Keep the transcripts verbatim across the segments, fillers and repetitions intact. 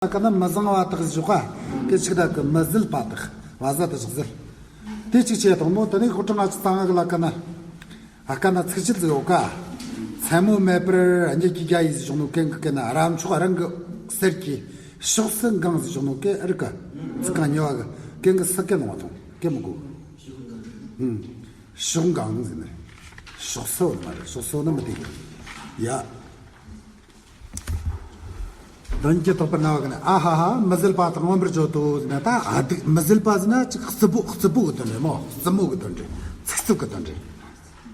ལ་ཀ་ན་མི་བཟང་བ་དག་བཞི་པ། དེ་ཆིག་ད་གི་མི་ཟིལ་པ་དག་བ་ཟ་དག་བཞི་ཟིལ། དེ་གཅིག་བྱས་དང་མོ་དེ་ནས་ཧུ་ཀྲང་ང་ཆི་ཚང་ང་གི་ལ་ཀ་ན། ཨ་ཀ་ན་ཚིག་ཆུ་ཟིག་ཡོད་ཀ། མཚན་མོ་མེད་པར་ཉི་གི་རྒྱ་ཡིས་བཞག་ནོ་གན་གི་གན་ན་ར་མཆོག་རང་གི་གསེར་གྱི་ཕྱོགས་སུ་འགང་ཟིག་བཞག་ནོ་གན་ཨར་ཀ། ཚིག་གང་ཉེ་བ་གི་གན་གི་སུ་གན་ལོང་བ་དང་གན་མི་གོ། ཕྱོགས་འགང་ཟིག་ནི། ཕྱོགས་སུ་མ་རེད། ཕྱོགས་སུ་ནི་མི་དེ་གི་ཡ། དོན་གྱི་རྟོགས་པར་སྣང་བ་གི་ནི་ཨ་ཧ་ཧ་མི་ཟིལ་པ་དག་མངོན་པར་བརྗོད་དོ་ཟེར་ན། ད་ཨ་དུག་མི་ཟིལ་པ་ཟེར་ན་ཅིག་རྩུབ་པོ་རྩུབ་པོ་གི་དོན་རེད་མོ། རྩུབ་མོ་གི་དོན་རེད། ཚིག་རྩུབ་གི་དོན་རེད།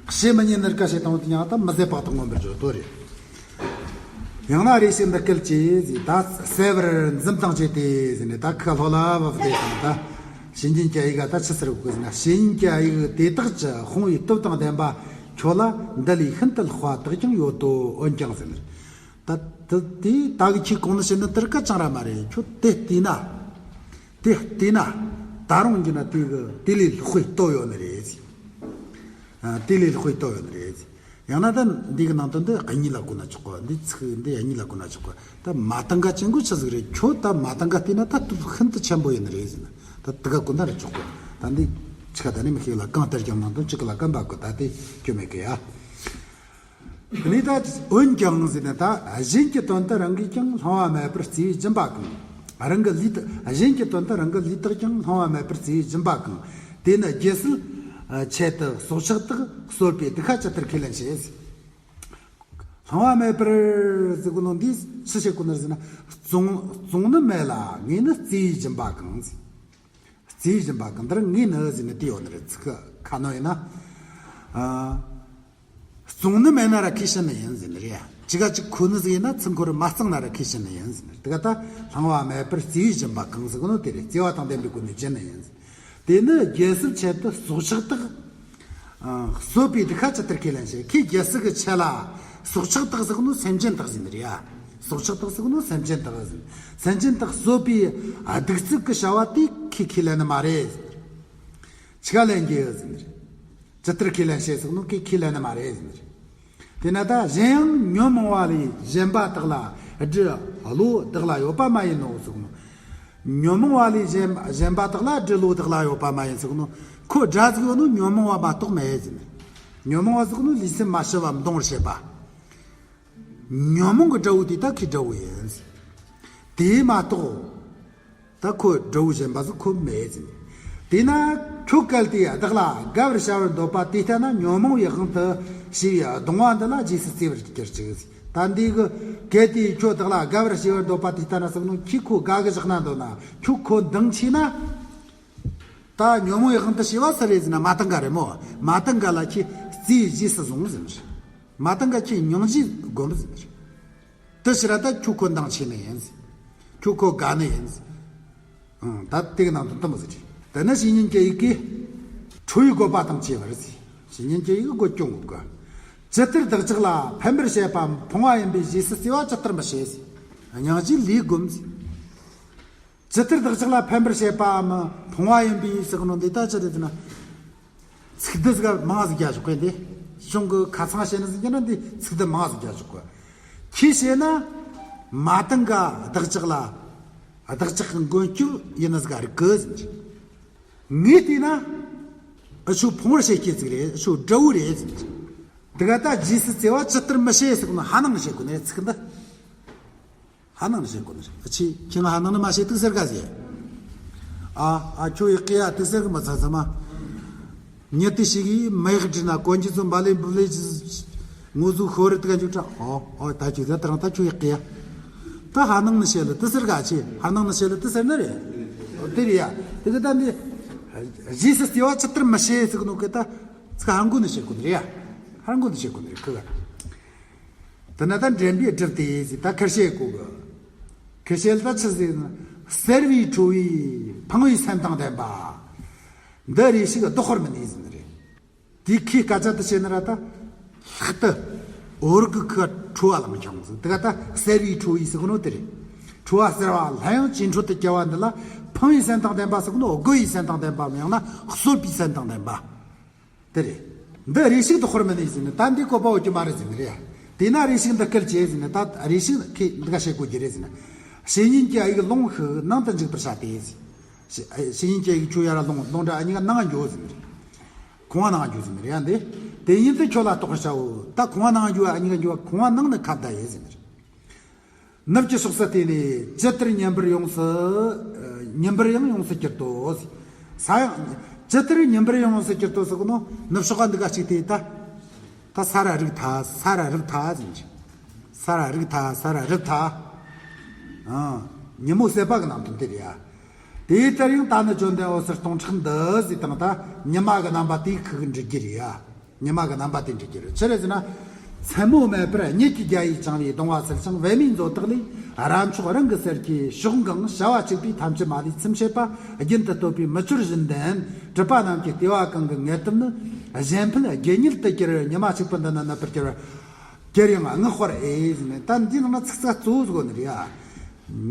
བཤད་མི་ཉན་ནི་ར་ཀ་བཤད་དང་དེ་ཡང་ད་མི་ཟད་པ་དག་མངོན་པར་བརྗོད་དོ་རེད། ཡང་ན་རེ་ཞིག་འདི་སྐད་ཅེས་ཟེར། ད་གསལ་བར་འཛུམ་དང་བཅས་ཏེ་ཟེར་ནས་ད་ཁ་ལྷོ་ལ་བབས་ཏེ་དང་ད་བྱེད་ཉན་གྱི་ཨ་ཡིག་ད་ཆི་ཟེར་དགོས་ཟེར་ན། བྱེད་ཉན་གྱི་ཨ་ཡིག་དེ་དག་ཀྱི་དཔང་བའི་སྟོབས་དང་ལྡན་པ་ཁྱོད་ལ་འདི་ལས་ཤིན་ཏུ་ལྷག་པ་དག་ཀྱང་ཡོད་དོ། འོན་ཀྱང་ཟེར་ནས། ད་དེ་དེ་ད་གི་ཁྱེད་གོང་ནས་བཤད་ནི་དེར་སྐད་ཅང་ར་མ་རེད། ཁྱོད་དེ་བལྟས་ན། དེ་བལྟས་ན། ད་རུང་གྱི་ན་དེ་གི་དེ་ལས་ལྷག་པའི་སྟོབས་ཡོད་ནི་རེད། ཨ། དེ་ལས་ལྷག་པའི་སྟོབས་ཡོད་ནི་རེད། ཡང་ན་ད་འདི་གི་ནང་དོན་འདི་གཉིས་ལ་གོ་ན་ཆོག་གོ། འདི་ཚིག་འདི་གཉིས་ལ་གོ་ན་ཆོག་གོ། ད་མ་ཏང་ག་ཅན་གོ་ཆི་ཟིག་རེད། ཁྱོད་ད་མ་ཏང་ག་བལྟས་ན་ད་སྟོབས་ཤིན་ཏུ་ཆེན་པོ་ཡིན་ནི་རེད་ཟེར་ན། ད་དེ་ག་གོ་ན་ར་ཆོག་གོ། ད་འདི་ཆི་ག་ད་ནི་མི་ཤེས་ལ་གང་ལྟར་ཀྱང་ནང་དོན་གཅིག་གི་ལ་གམ་པ་གོ། ད་དེ་སྐྱོན་མེད་གི་ཡ། དེ་ནས་ད་འོན་ཀྱང་ཟེར་ནས། ད་གཞན་གྱི་དོན་དུ་རང་གིས་ཀྱང་སླང་བ་མེད་པར་བརྩིས་པའི་སྦྱིན་པ་གང་། རང་གི་ལུས་དག་གཞན་གྱི་དོན་དུ་རང་གི་ལུས་དག་ཀྱང་སླང་བ་མེད་པར་བརྩིས་པའི་སྦྱིན་པ་གང་། དེ་ནི་རྒྱལ་སྲིད་ཆེད་དུ་སྲོག་ཆགས་དག་གསོད་པའི་སྡིག་པ་ཇི་ལྟར་ཁས་ལེན་བྱེད། སླང་བ་མེད་པར་ཟེར་གོ་ནོ་འདིས་ཆི་བྱེད་གོ་ནི་ཟེར་ན། བཙོང་བཙོང་ནི་མེད་ལ་ངེས་ནི་བརྩིས་པའི་སྦྱིན་པ་གང་། བརྩིས་པའི་སྦྱིན་པ་གང་། འདིར་ངེས་ནི་ཟེར་ནི་དེ་ཡོད་ནི་རེད། ཚིག་གི་ཁ་ནོ་ཡིན་ན། ཨ། བཙོང་ནི་མེད་ན་ར་ཁས་བྱེད་ནི་ཡིན་ཟེར་ནི་རེད། ཅི་ག་ཅིག་ཁོ་ནི་ཟིག་ཡིན་ན་ཚིག་ཁོ་ར་མ་གཙང་ན་ར་ཁས་བྱེད་ནི་ཡིན་ཟེར་ནི་རེད། དེ་ག་ད་སླང་བ་མེད་པར་བརྩིས་པའི་སྦྱིན་པ་གང་ཟེར་གོ་ནོ་དེ་རེད། བརྩེ་བ་དང་ལྡན་པའི་སྒོ་ནས་བྱེད་ནི་ཡིན་ཟེར། དེ་ནི་རྒྱལ་སྲིད་ཆེད་དུ་སྲོག་ཆགས་དག་ཨ། གསོད་པའི་སྡིག་པ་ཇི་ལྟར་ཁས་ལེན་བྱེད། ཁོས་རྒྱལ་སྲིད་ཀྱི་ཆེད་ལ་སྲོག་ཆགས་དག་ཟེར་གོ་ནོ་སེམས་ཅན་དག་ཟེར་ནི་རེད་ཡ། སྲོག་ཆགས་དག་ཟེར་གོ་ནོ་སེམས་ཅན་དག་ཟེར། སེམས་ཅན་དག་གསོད་པའི་སྡིག་ཚིག་གི་བྱ་བ་དེ་ཁོས་ཁས་ལེན་ནི་མ་རེད། ཆི་ག་ལེན་རྒྱུ་ཟེར་ནི་རེད། ཇི་ལྟར་ཁས་ལེན་བྱེད་ཟེར་གོ་ནོ་ཁོས་ཁས་ལེན་ནི་མ་རེད་ཟེར་ནི་རེད། དེས་ན་ད་གཞན་ཡང་ཉོན་མོངས་པ་ལས་གཞན་པ་དག་ལ་སྒྲིབ་བློ་བདག་ལ་ཡོད་པ་མ་ཡིན་ནོ་ཟེར་གོ་ནོ། ཉོན་མོངས་པ་ལས་གཞན་གཞན་པ་དག་ལ་སྒྲིབ་བློ་བདག་ལ་ཡོད་པ་མ་ཡིན་ཟེར་གོ་ནོ། ཁོ་དགྲ་ཟིག་ཡོད་ནོ་ཉོན་མོངས་པ་མ་གཏོགས་མེད་ཟེར་ནི། ཉོན་མོངས་པ་ཟེར་གོ་ནོ་ལུས་སེམས་མ་ཞི་བ་མདོང་བར་བྱེད་པ། ཉོན་མོངས་ཀྱི་དགྲ་བོ་དེ་ད་ཁོའི་དགྲ་བོ་ཡིན་ཟེར། དེ་མ་གཏོགས། ད་ཁོ་དགྲ་བོ་གཞན་པ་ཟིག་ཁོ་མེད་ཟེར། དེས་ན་ཁྱོད་གལ་ཏེ་བདག་ལ་དགའ་བར་བྱ་བར་འདོད་པ་དེ་ལྟ་ན། ཉོན་མོངས་པའི་དབང་དུ་བྱས་པའི་གདུང་བ་འདི་ལ་རྗེས་སུ་བརྩེ་བར་གྱུར་ཅིག་ཟེར། ད་འདི་གི་གལ་ཏེ་ཁྱོད་བདག་ལ་དགའ་བར་བྱ་བར་འདོད་པ་དེ་ལྟ་ན་ཟེར་ནོ། ཁྱོས་ཁོ་དགའ་གི་བཞག་ན་འདོད་ན། ཁྱོད་ཁོ་འདང་ཆེ་ན། ད་ཉོན་མོངས་པའི་དབང་དུ་བྱས་པ་སུ་རེད་ཟེར་ན་མ་ཏང་ག་རེད་མོ། མ་ཏང་ག་ལ་ཁྱོས་བརྩེས་རྗེས་སུ་བཟུང་ཟེར། མ་ཏང་ག་ཁྱོས་སྙིང་རྗེ་སྒོམ་ཟེར། དེ་ཕྱིར་ད་ཁྱོད་ཁོ་འདང་ཆེ་ནི་ཡིན། ཁྱོད་ཁོ་དགའ་ནི་ཡིན། ཨང་། ད་དེ་གི་ནང་དོན་དེ་མོ་ཟིག་རེད། དེ་ནས་བཤེས་གཉེན་གྱི་ཡི་གེ། ཁྲོ་བོའི་བཀོད་པ་དང་བཅས་པར་ཟེར། བཤེས་གཉེན་གྱི་ཡི་གེ་བཀོད་སྐྱོང་གི་བཀའ། ཇི་ལྟར་བདག་ཅག་ལ་ཕན་པར་བྱེད་པའམ་ཕུང་བ་ཡིན་པའི་རྗེས་སུ་བརྩེ་བ་ཇི་ལྟར་མི་བྱེད་ཟེར། སྙིང་རྗེ་ལས་སྒོམ་ཟེར། ཇི་ལྟར་བདག་ཅག་ལ་ཕན་པར་བྱེད་པའམ་ཕུང་བ་ཡིན་པའི་ཟེར་གོ་ནོ་འདི་ད་ཅི་རེད་ཟེར་ན། ཚིག་འདི་ཟིག་མང་ཟིག་རྒྱག་ཆོག་གི་འདི། གཞུང་གི་ཁ་ཚང་བཤད་ནི་ཟིག་ཡིན་ན་འདི་ཚིག་འདི་མང་ཟིག་རྒྱག་ཆོག་གི། ཁྱོས་བཤད་ན། མ་ཏང་ག་བདག་ཅག་ལ། བདག་ཅག་གི་མགོན་སྐྱོབ་ཡིན་ནི་ཟིག་རིག་གི་ཟེར། ངས་བལྟས་ན། འུ་ཆོ་ཕུང་བར་བྱེད་ཀྱི་ཟིག་རེད། འུ་ཆོ་དགྲ་བོ་རེད་ཟེར། དེ་ག་ད་རྗེས་སུ་བརྩེ་བ་ཇི་ལྟར་མི་བྱེད་ཟེར་གོ་ནོ་ཧ་ནང་བྱེད་གོ་ནི་ཚིག་འདི། ཧ་ནང་བྱེད་དགོས་ནི་རེད། ཨ་ཆི་ཁྱེད་ང་ཧ་ནང་ནི་མ་བྱེད་དུག་ཟེར་ག་ཟེ། ཨ་ཨ་ཁྱོད་ཡི་གེ་ཡ་དུག་ཟེར་གི་མ་ཚ་ཚ་མ། ཉི་དུ་ཞིག་གིས་མ་ཡག་བྲིས་ན་གོན་རྒྱུ་ཚོ་འབའ་ལེ་འབུ་ལེ་ངོ་ཟུག་ཤོར་རེ་དུག་ག་འཇུག་དྲ། ཨོ་ཨོ་ད་ཁྱོད་ད་ད་རང་ད་ཁྱོད་ཡི་གེ་ཡ། ད་ཧ་ནང་ནི་བྱེད་ལ་དུག་ཟེར་ག་ཆི་ཧ་ནང་ནི་བྱེད་ལ་དུག་ཟེར་ནི་རེད། ཨོ་དེ་རེད་ཡ། དེ་གི་ད་འདི་རྗེས་སུ་བརྩེ་བ་ཇི་ལྟར་མི་བྱེད་ཟེར་གི་ནོ་གི་ད་ཚིག་ཧ་གོ་ནི་བྱེད་དགོས་ནི་རེད་ཡ། ཧ་གོ་ནི་བྱེད་དགོས་ནི་རེད་ཁི་ག། དེ་ན་ད་འདྲེན་པས་བསྒྲིབས་ཏེ་ཟེར། ད་ཁུར་བྱེད་གོ་གི། ཁུར་བྱེད་ད་ཆི་ཟེར་ན། གསལ་བའི་ཁྲོ་བོའི་ཕངས་པའི་སེམས་དང་ལྡན་པ། འདི་རེ་ཞིག་ལྡོག་པར་མི་ནུས་ཟེར་ནི་རེད། དེའི་ཁའི་སྐད་ཆ་དེ་བཤད་ན་ར་ད། ལྷག་ཏུ། འོ་རིགས་ཀྱི་ཁུ་ཁྲོ་བ་ལ་མི་འཆང་ཟེར། དེ་ག་ད་གསལ་བའི་ཁྲོ་བོའི་ཟེར་གོ་ནོ་དེ་རེད། ཁྲོ་བ་གསལ་བ་སླར་ཡང་ཇེ་འཕྲོ་དུ་སྐྱེ་བ་འདི་ལ་ཕངས་པའི་སེམས་དང་ལྡན་པ་ཟེར་གོ་ནོ། རྒོལ་བའི་སེམས་དང་ལྡན་པའམ་ཡང་ན་གསོད་པའི་སེམས་དང་ལྡན་པ། དེ་རེད། འདི་རེ་ཞིག་ལྡོག་པར་མི་ནུས་ཟེར་ནི། ད་འདི་བཀོད་པ་ཡོད་རྒྱུ་མ་རེད་ཟེར་ནི་རེད། དེས་ན་རེ་ཞིག་འདི་སྐད་ཅེས་ཟེར་ནི། ད་རེ་ཞིག་ཁོས་འདི་ག་བཤད་དགོས་རྒྱུ་རེད་ཟེར་ནི། བཤེས་གཉེན་གྱི་དབྱིག་ལོང་ཤིག་ནང་དུ་འཇུག་པར་བྱ་སྟེ། བཤེས་བཤེས་གཉེན་གྱི་དབྱིག་ཁྱོད་ཡར་ལོང་ལོང་འདྲ་ཨ་གཉིས་ཀ་ནང་འགྱོ་ཟིན་རེད། ཁོང་བ་ནང་འགྱོ་ཟིན་རེད་ཡ་འདི། དེ་ཉིད་དུ་ཁྱོད་ལ་རྟོགས་པར་བྱའོ། ད་ཁོང་བ་ནང་འགྱོ་ཨ་གཉིས་ཀ་འགྱོ་བ་ཁོང་བ་ནང་ནི་ཁ་བརྡ་ཡེ་ཟིན་རེད། ནུབ་ཀྱི་ཕྱོགས་སུ་བལྟས་ནས་ཇི་ལྟར་ཉིན་པར་ཡོངས་སུ་ཉིན་པར་ཡང་ཡོངས་སུ་གྱུར་ཏོ། ས་ཡང་ཇི་ལྟར་ཉིན་པར་ཡང་ཡོངས་སུ་གྱུར་ཏོ་ཟེར་གོ་ནོ་ནུབ་ཕྱོགས་ཀ་འདི་ག་གཅིག་དེ་ད། ད་ས་ར་རིག་ཐ་ས་ར་རིག་ཐ་ཟིན་ཅི། ས་ར་རིག་ཐ་ས་ར་རིག་ཐ། ཨ། ཉིན་མོ་སྲེད་པ་གི་ནང་དུ་འདིར་ཡ། དེ་ལྟར་ཡང་ད་ནི་བཅོམ་ལྡན་འོད་གསལ་སྟོང་ཕྲག་འདི་ཟིག་དང་ད་ཉི་མ་གི་རྣམ་པ་དེའི་ཁུག་འགྲིག་གི་རེད་ཡ། ཉི་མ་གི་རྣམ་པ་དེ་འགྲིག་གི་རེད། ཆི་རེད་ཟེར་ན། མཚན་མོ་མེད་པར་གཉིད་ཀྱི་རྒྱ་ཡིས་བཅིངས་པའི་གདུང་བ་སེལ་ཞིང་པད་མའི་མཛོད་དག་ལས་རབ་མཆོག་རང་གི་གསེར་གྱི་ཕྱོགས་འགེངས་བྱ་བ་གཅིག་པུས་ཐམས་ཅད་མ་ལུས་ཚིམ་བྱེད་པ་རྒྱུན་དུ་བསྟོད་པའི་མི་བསྐྱོད་བཞིན་ལྡན་གྲུབ་པ་རྣམས་ཀྱི་ལྟེ་བ་གང་གི་ངལ་དུབ་ནི་གཞན་ཕན་དགེ་བསྙེན་དུ་གྱུར། ཉི་མ་གཅིག་པུ་འདི་ནི་ནུབ་པར་གྱུར། གྱུར་ཡང་བསྔགས་པར་འོས་ཟེར་ནས་ད་འདིའི་ནང་ན་ཚིག་རྩ་གཙོ་བོ་ཟིག་ནི་རེད་ཡ།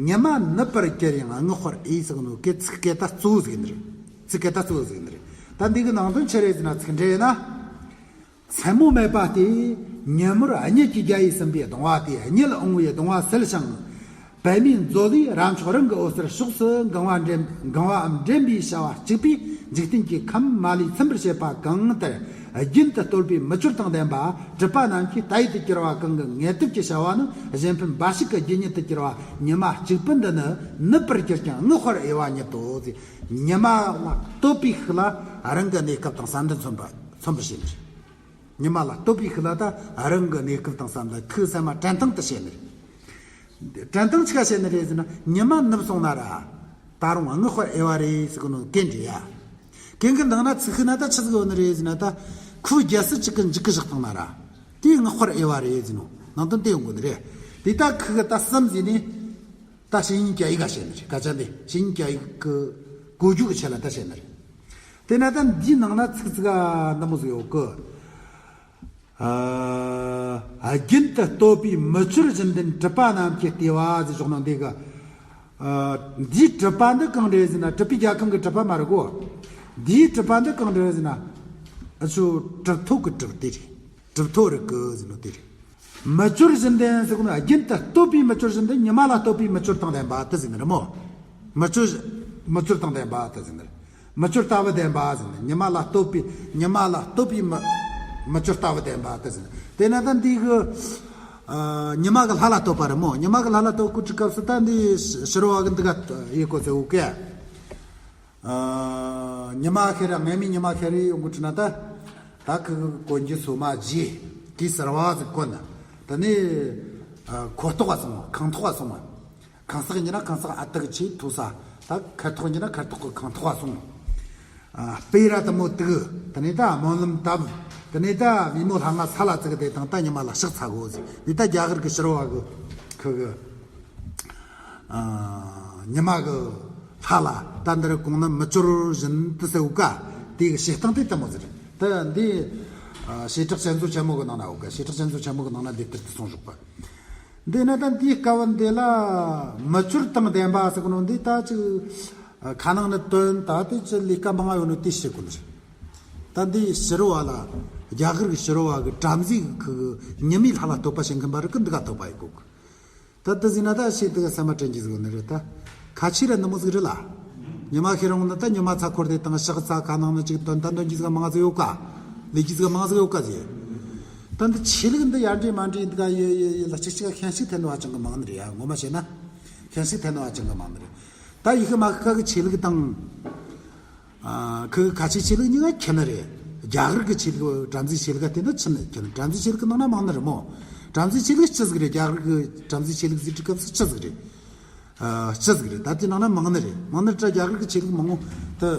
ཉི་མ་ནུབ་པར་གྱུར་ཡང་བསྔགས་པར་འོས་ཟེར་ནོ་སྐད་ཚིག་སྐད་བརྡ་གཙོ་བོ་ཟིག་ནི་རེད། ཚིག་སྐད་བརྡ་གཙོ་བོ་ཟིག་ནི་རེད། ད་འདི་གི་ནང་དོན་ཆི་རེད་ཟེར་ན་ཚིག་འགྲེལ་ཡིན་ན། མཚན་མོ་མེད་པ་སྟེ། ཉིན་མོར་གཉིད་ཀྱི་རྒྱ་ཡིས་ཟིན་པའི་གདུང་བ་དེ་གཉིད་འོང་བའི་གདུང་བ་སེལ་ཞིང་། པད་མའི་མཛོད་ལས་རབ་མཆོག་རང་གི་འོད་ཟེར་ཕྱོགས་སུ་འགེངས་པ་འདྲེན་འགེངས་པའམ་འདྲེན་པའི་བྱ་བ་གཅིག་པུས་འཇིག་རྟེན་གྱི་ཁམས་མ་ལུས་ཚིམ་པར་བྱེད་པ་གང་ལྟར། རྒྱུན་དུ་བསྟོད་པའི་མི་བསྐྱོད་དང་ལྡན་པ་གྲུབ་པ་རྣམས་ཀྱི་ལྟ་བའི་དུ་གྱུར་པ་གང་གི་ངལ་དུབ་ཀྱི་བྱ་བ་ནི་གཞན་ཕན་འབའ་ཞིག་གི་རྒྱུ་ཉིད་དུ་གྱུར་པ་ཉི་མ་གཅིག་པུ་འདི་ནི་ནུབ་པར་གྱུར་ཀྱང་བསྔགས་པར་འོས་པ་ཉིད་དོ། ཉི་མ་ལ་བསྟོད་པའི་ཤུགས་ལ་རང་གི་གནས་སྐབས་དང་བསམ་འདུན་མཚོན་པ་མཚོན་པར་བྱེད་པ། ཉི་མ་ལ་བསྟོད་པའི་ཤུགས་ལ་ད་རང་གི་གནས་སྐབས་དང་བསམ་ལ་ཁུ་སེམས་མ་དྲན་སྟངས་དུ་བྱས་ནས། དྲན་སྟངས་ཆི་ག་བྱས་ནས་རེད་ཟེར་ན་ཉི་མ་ནུབ་སོང་ན་ར། ད་རུང་བསྔགས་པར་འོས་པ་རེད་ཟེར་གི་ནོ་གན་འདྲེ་ཡ། གན་གི་འདང་ན་ཚིག་ཤི་ན་ད་ཆི་ཟིག་ཡོད་ནི་རེད་ཟེར་ན་ད། ཁུ་རྒྱལ་སྲིད་ཅིག་གི་འཇིག་གི་བཞག་བཏང་ན་ར། དེ་བསྔགས་པར་འོས་པ་རེད་ཟེར་ནོ་ནང་དོན་དེ་ཡོང་གི་ནི་རེད། དེ་ད་ཁུ་གི་ད་བསམ་ཟིན་ནས། ད་བཤེས་གཉེན་གྱི་ཡི་ག་བཤད་ནི་རེད་སྐད་ཆ་འདི་བཤེས་གཉེན་གྱི་ཡི་གི་གོ་རྒྱུ་གི་ཆེད་ལ་ད་བཤད་ནི་རེད། དེ་ན་ད་འདིའི་ནང་ན་ཚིག་ཚིག་ག་འདི་མོ་ཟིག་ཡོད་གི། ཨ། རྒྱུན་དུ་བསྟོད་པའི་མི་བསྐྱོད་བཞིན་ལྡན་གྲུབ་པ་རྣམས་ཀྱི་ལྟེ་བ་ཟེར་ཞོག་ནོ་འདི་གི། ཨ། འདིའི་གྲུབ་པ་འདི་གང་རེད་ཟེར་ན་གྲུབ་པའི་རྒྱལ་ཁམས་ཀྱི་གྲུབ་པ་མ་རེད་གོ། འདིའི་གྲུབ་པ་འདི་གང་རེད་ཟེར་ན། ཨ་ཆོ་གྲུབ་ཐོབ་ཀྱི་གྲུབ་དེ་རེད། གྲུབ་ཐོབ་རིག་གི་ཟེར་ནོ་དེ་རེད། མི་བསྐྱོད་བཞིན་ལྡན་ཟེར་གོ་ནོ་རྒྱུན་དུ་བསྟོད་པའི་མི་བསྐྱོད་བཞིན་ལྡན་ཉི་མ་ལ་བསྟོད་པའི་མི་བསྐྱོད་དང་ལྡན་པ་དེ་ཟེར་ནི་རེད་མོ། མི་བསྐྱོད། མི་བསྐྱོད་དང་ལྡན་པ་དེ་ཟེར་ནི་རེད། མི་བསྐྱོད་ལྟ་བུ་ལྡན་པ་ཟེར་ནི་ཉི་མ་ལ་བསྟོད་པའི་ཉི་མ་ལ་བསྟོད་པའི་མི་མི་བསྐྱོད་ལྟ་བུ་ལྡན་པ་དེ་ཟེར་ནི་དེ་ན་ད་འདི་གི། ཨ། ཉི་མ་གི་ལྷ་ལ་བསྟོད་པ་རེད་མོ། ཉི་མ་གི་ལྷ་ལ་བསྟོད་སྐུ་དྲི་སྐབས་སུ་ད་འདི་ཕྱི་རོལ་བ་གི་འདི་ག་ཡེ་གོ་ཟེར་འུ་གེ། ཨ། ཉི་མ་ཤར་ར་ངས་མི་ཉི་མ་ཤར་རེ་ཡོང་གི་དྲི་ན་ད། ད་ཁི་གི་གོན་གྱི་སོ་མ་བརྗེ། དེ་ཟེར་བ་ཟིག་གོན་ན། ད་ནི། ཨ། ཁོ་ཐོག་ག་སོང་བ་ཁང་ཐོག་ག་སོང་བ། ཁང་བཟང་ཡིན་ན་ཁང་བཟང་ཨ་ཏི་གི་ཆེ་ཐུག་ས། ད་ཁ་ཐོག་ཡིན་ན་ཁ་ཐོག་གི་ཁང་ཐོག་ག་སོང་། ཨ། སྤེ་ར་དུ་མོ་དུག་ད་ནི་ད་སྨོན་ལམ་བཏབ། ད་ནི་ད་བི་མོ་ལྷ་ང་ས་ལ་བཙུགས་དེ་དང་ད་ཉི་མ་ལ་ཕྱག་འཚལ་དགོས་ཟིག་འདི་ད་རྒྱ་གར་གི་ཕྱི་རོལ་བ་གི་ཁི་གི། ཨ། ཉི་མ་གི་ལྷ་ལ་ད་འདིར་གོང་ན་མི་བསྐྱོད་བཞིན་དུ་ཟེར་འུ་ག་དེ་གི་བྱེད་སྟངས་དེ་ལྟ་མོ་ཟེར། ད་འདི། ཨ། བྱེ་བྲག་བསྐྱེད་རྫོགས་ཆེན་མོ་གི་ནང་ན་འུ་ག་བྱེ་བྲག་བསྐྱེད་རྫོགས་ཆེན་མོ་གི་ནང་ན་འདི་ལྟར་དུ་གསུངས་བཞག་པ། འདི་ན་ད་འདིའི་སྐབས་འདི་ལ་མི་བསྐྱོད་དང་ལྡན་པ་ཟེར་གི་ནོ་འདི་ད་ཅིག་ཁ་ནང་ནི་དོན་ད་དེ་ཅི་ལས་ཀ་མང་ང་ཡོད་ནོ་དེ་བཤད་དགོས་ནི་རེད། ད་འདི་ཕྱི་རོལ་བ་ལ་རྒྱ་གར་གི་ཕྱི་རོལ་བ་གི་བྲམ་ཟེ་གི་ཁུ་གི་ཉི་མའི་ལྷ་ལ་བསྟོད་པ་བྱེད་མཁན་པ་རིགས་གི་འདི་ག་བསྟོད་པ་ཡིན་གོ་གི། ད་དེ་ཟིན་ན་ད་ཤེས་དེ་ག་ས་མ་དྲན་གྱི་ཟིག་ནི་རེད་ད། ཁ་ཆེ་ར་ནི་མོ་ཟིག་རེད་ལ། ཉི་མ་ཤར་རུང་ནི་ད་ཉི་མ་ཚ་འཁོར་དེ་དང་ཕྱག་འཚལ་ཁ་ནང་ནི་ཅིག་དོན་ད་འདོན་གྱི་ཟིག་མང་ཟིག་ཡོད་ཀ། ལས་ཀྱི་ཟིག་མང་ཟིག་ཡོད་ཀ་ཟེར། ད་འདི་ཆོས་ལུགས་འདི་ཡར་འདྲེས་མར་འདྲེས་འདི་ག་ཡེ་ཡེ་ཡེ་ལ་ཅིག་ཅིག་ག་ཁྱེན་ཤིག་འཐེན་ནོ་ཧ་ཅང་གི་མང་ནི་རེད་ཡ། ངོ་མ་བཤད་ན། ཁྱེན་ཤིག་འཐེན་ནོ་ཧ་ཅང་གི་མང་ནི་རེད། ད་ཡི་ཤུ་མ་ཤུ་ཁ་གི་ཆོས་ལུགས་དང་། ཨ། ཁི་ཁ་ཆེ་ཆོས་ལུགས་གཉིས་ཀ་ཁྱེར་ནི་རེད། རྒྱ་གར་གི་ཆོས་ལུགས་བྲམ་ཟེ་ཆོས་ལུགས་ག་དེ་འདྲ་ཆི་ནི་ཁྱེར་ནི། བྲམ་ཟེ་ཆོས་ལུགས་གི་ནང་ན་མང་ནི་རེད་མོ། བྲམ་ཟེ་ཆོས་ལུགས་ཅི་ཟིག་རེད། རྒྱ་གར་གི་བྲམ་ཟེ་ཆོས་ལུགས་ཟེར་དུས་སྐབས་སུ་ཅི་ཟིག་རེད། ཨ། ཅི་ཟིག་རེད། ད་དེ་ནང་ན་མང་ནི་རེད། མང་ནི་རེད་རྒྱ་གར་གི་ཆོས་ལུགས་མང་ངོ་དུ།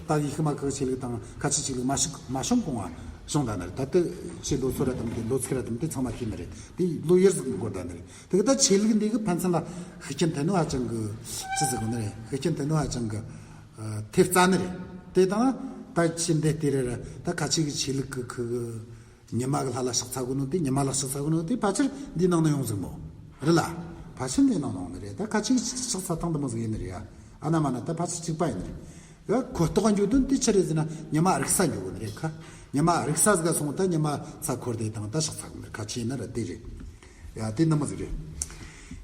ད་ཡི་ཤུ་མ་ཁི་ཆོས་ལུགས་དང་ཁ་ཆེ་ཆོས་ལུགས་མ་ཤི་མ་བྱུང་གོང་བ་བྱུང་ད་ནི་རེད། ད་དུ་ཆོས་ལོ་ཚོད་ར་དམ་དེ་ལོ་ཚིགས་ར་དམ་དེ་ཚང་མ་ཤེས་ནི་རེད། དེ་ལོ་ཡར་ཟིག་འགོར་ད་ནི་རེད། དེ་གི་ད་ཆོས་ལུགས་འདི་གི་ཕན་ཚུན་ལ་ཤུགས་རྐྱེན་ཐེབས་ནོ་ཧ་ཅང་གི་ཅི་ཟེར་གོ་ནི་རེད། ཤུགས་རྐྱེན་ཐེབས་ནོ་ཧ་ཅང་གི་ཨ། ཐེབས་རྩ་ནི་རེད། དེ་དང་ད་ཕྱི་འདི་དེ་རེད་ར། ད་ཁ་ཆེ་གི་ཆོས་ལུགས་གི་ཁུ་གི་ཉི་མ་གི་ལྷ་ལ་ཕྱག་འཚལ་དགོས་ནོ་དེ་ཉི་མ་ལ་ཕྱག་འཚལ་དགོས་ནོ་དེ་ཕལ་ཆེར་འདི་ནང་ན་ཡོང་ཟིག་མོ། རེད་ལ། ཕལ་ཆེར་འདི་ནང་ན་ཡོང་ནི་རེད། ད་ཁ་ཆེ་གི་ཕྱག་འཚལ་སྟངས་འདི་མོ་ཟིག་ཡིན་ནི་རེད་ཡ། ཨ་ན་མ་ན་ད་ཕལ་ཆེར་གཅིག་པ་ཡིན་ནི་རེད། ཡ་ཁོ་ཐོག་འགྱོ་དོན་དེ་ཆི་རེད་ཟེར་ན་ཉི་མ་རིག་ས་འགྱོ་གོ་ནི་རེད་ཁ། ཉི་མ་རིག་ས་ཟིག་ག་སོང་ད་ཉི་མ་ཚ་འཁོར་དེ་དང་ད་ཕྱག་འཚལ་གོ་ནི་རེད། ཁ་ཆེ་ན་ར་དེ་རེད། ཡ་དེ་ནི་མོ་ཟིག་རེད།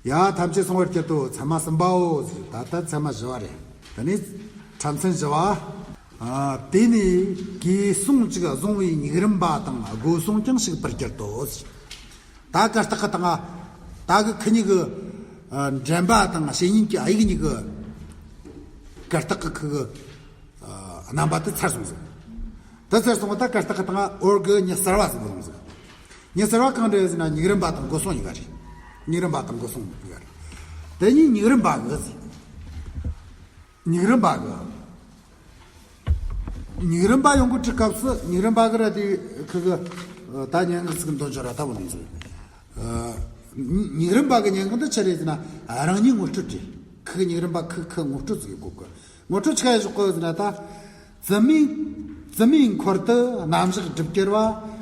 ཡ། ཐམས་ཅད་གསང་བར་གྱུར་ཏོ། ཚད་མ་གསུམ་པའོ། ད་ལྟ་ཚད་མ་བཞི་བ་རེད། ད་ནི་ཕྲ་མཚན་བཞི་བ། ཨ། དེ་ནས་གོས་ཟུང་གཅིག་བཟུང་བའི་ཉུག་རུམ་པ་དང་སྒོ་སྲུང་ཀྱང་ཞུགས་པར་གྱུར་ཏོ། ད་གར་སྟེགས་ཀྱི་སྟེང་ང་ད་གི་ཁི་གཉིས་ཀྱི། ཨ། འགྲན་པ་དང་བཤེས་གཉེན་གྱི་ཨ་ཡིག་གཉིས་ཀྱི་གར་སྟེགས་ཀྱི་ཁི་གི། ཨ། རྣམ་པ་དེ་ཚར་སོང་ཟིག། དེ་ཚར་སོང་བ་ད་གར་སྟེགས་ཀྱི་སྟེང་ང་འོར་གི་ཉི་ཤུ་རྩ་བ་ཟིག་བུད་སོང་ཟིག། ཉི་ཤུ་རྩ་བ་གང་རེད་ཟེར་ན་ཉུག་རུམ་པ་དང་སྒོ་སྲུང་གཉིས་ཀ་རེད། ཉུག་རུམ་པ་དང་སྒོ་སྲུང་གཉིས་ཀ་རེད། དེ་གཉིས་ཉུག་རུམ་པ་གི་ཟིག། ཉུག་རུམ་པ་གི། ཉུག་རུམ་པ་ཡོང་གི་དུས་སྐབས་སུ་ཉུག་རུམ་པ་གི་ར་དེ་ཁི་གི། ད་སྙན་ངག་ཟིག་འདོན་ཆོག་ར་ད་བུད་སོང་ཟིག། ཨ། ཉུག་རུམ་པ་གི་སྙན་ངག་འདི་ཆི་རེད་ཟེར་ན་རང་ཉིད་ངོ་སྤྲོད་རེད། ཁི་གི་ཉུག་རུམ་པ་ཁི་ཁི་ངོ་སྤྲོད་ཟིག་ཡོད་གོ་གི། ངོ་སྤྲོད་ཆི་ག་ཡེ་ཞོག་གི་ཟེར་ན་ད། བཙུན་མོའི། བཙུན་མོའི་འཁོར་དུ་རྣམ་གཞག་སྒྲུབ་གྱུར་བ།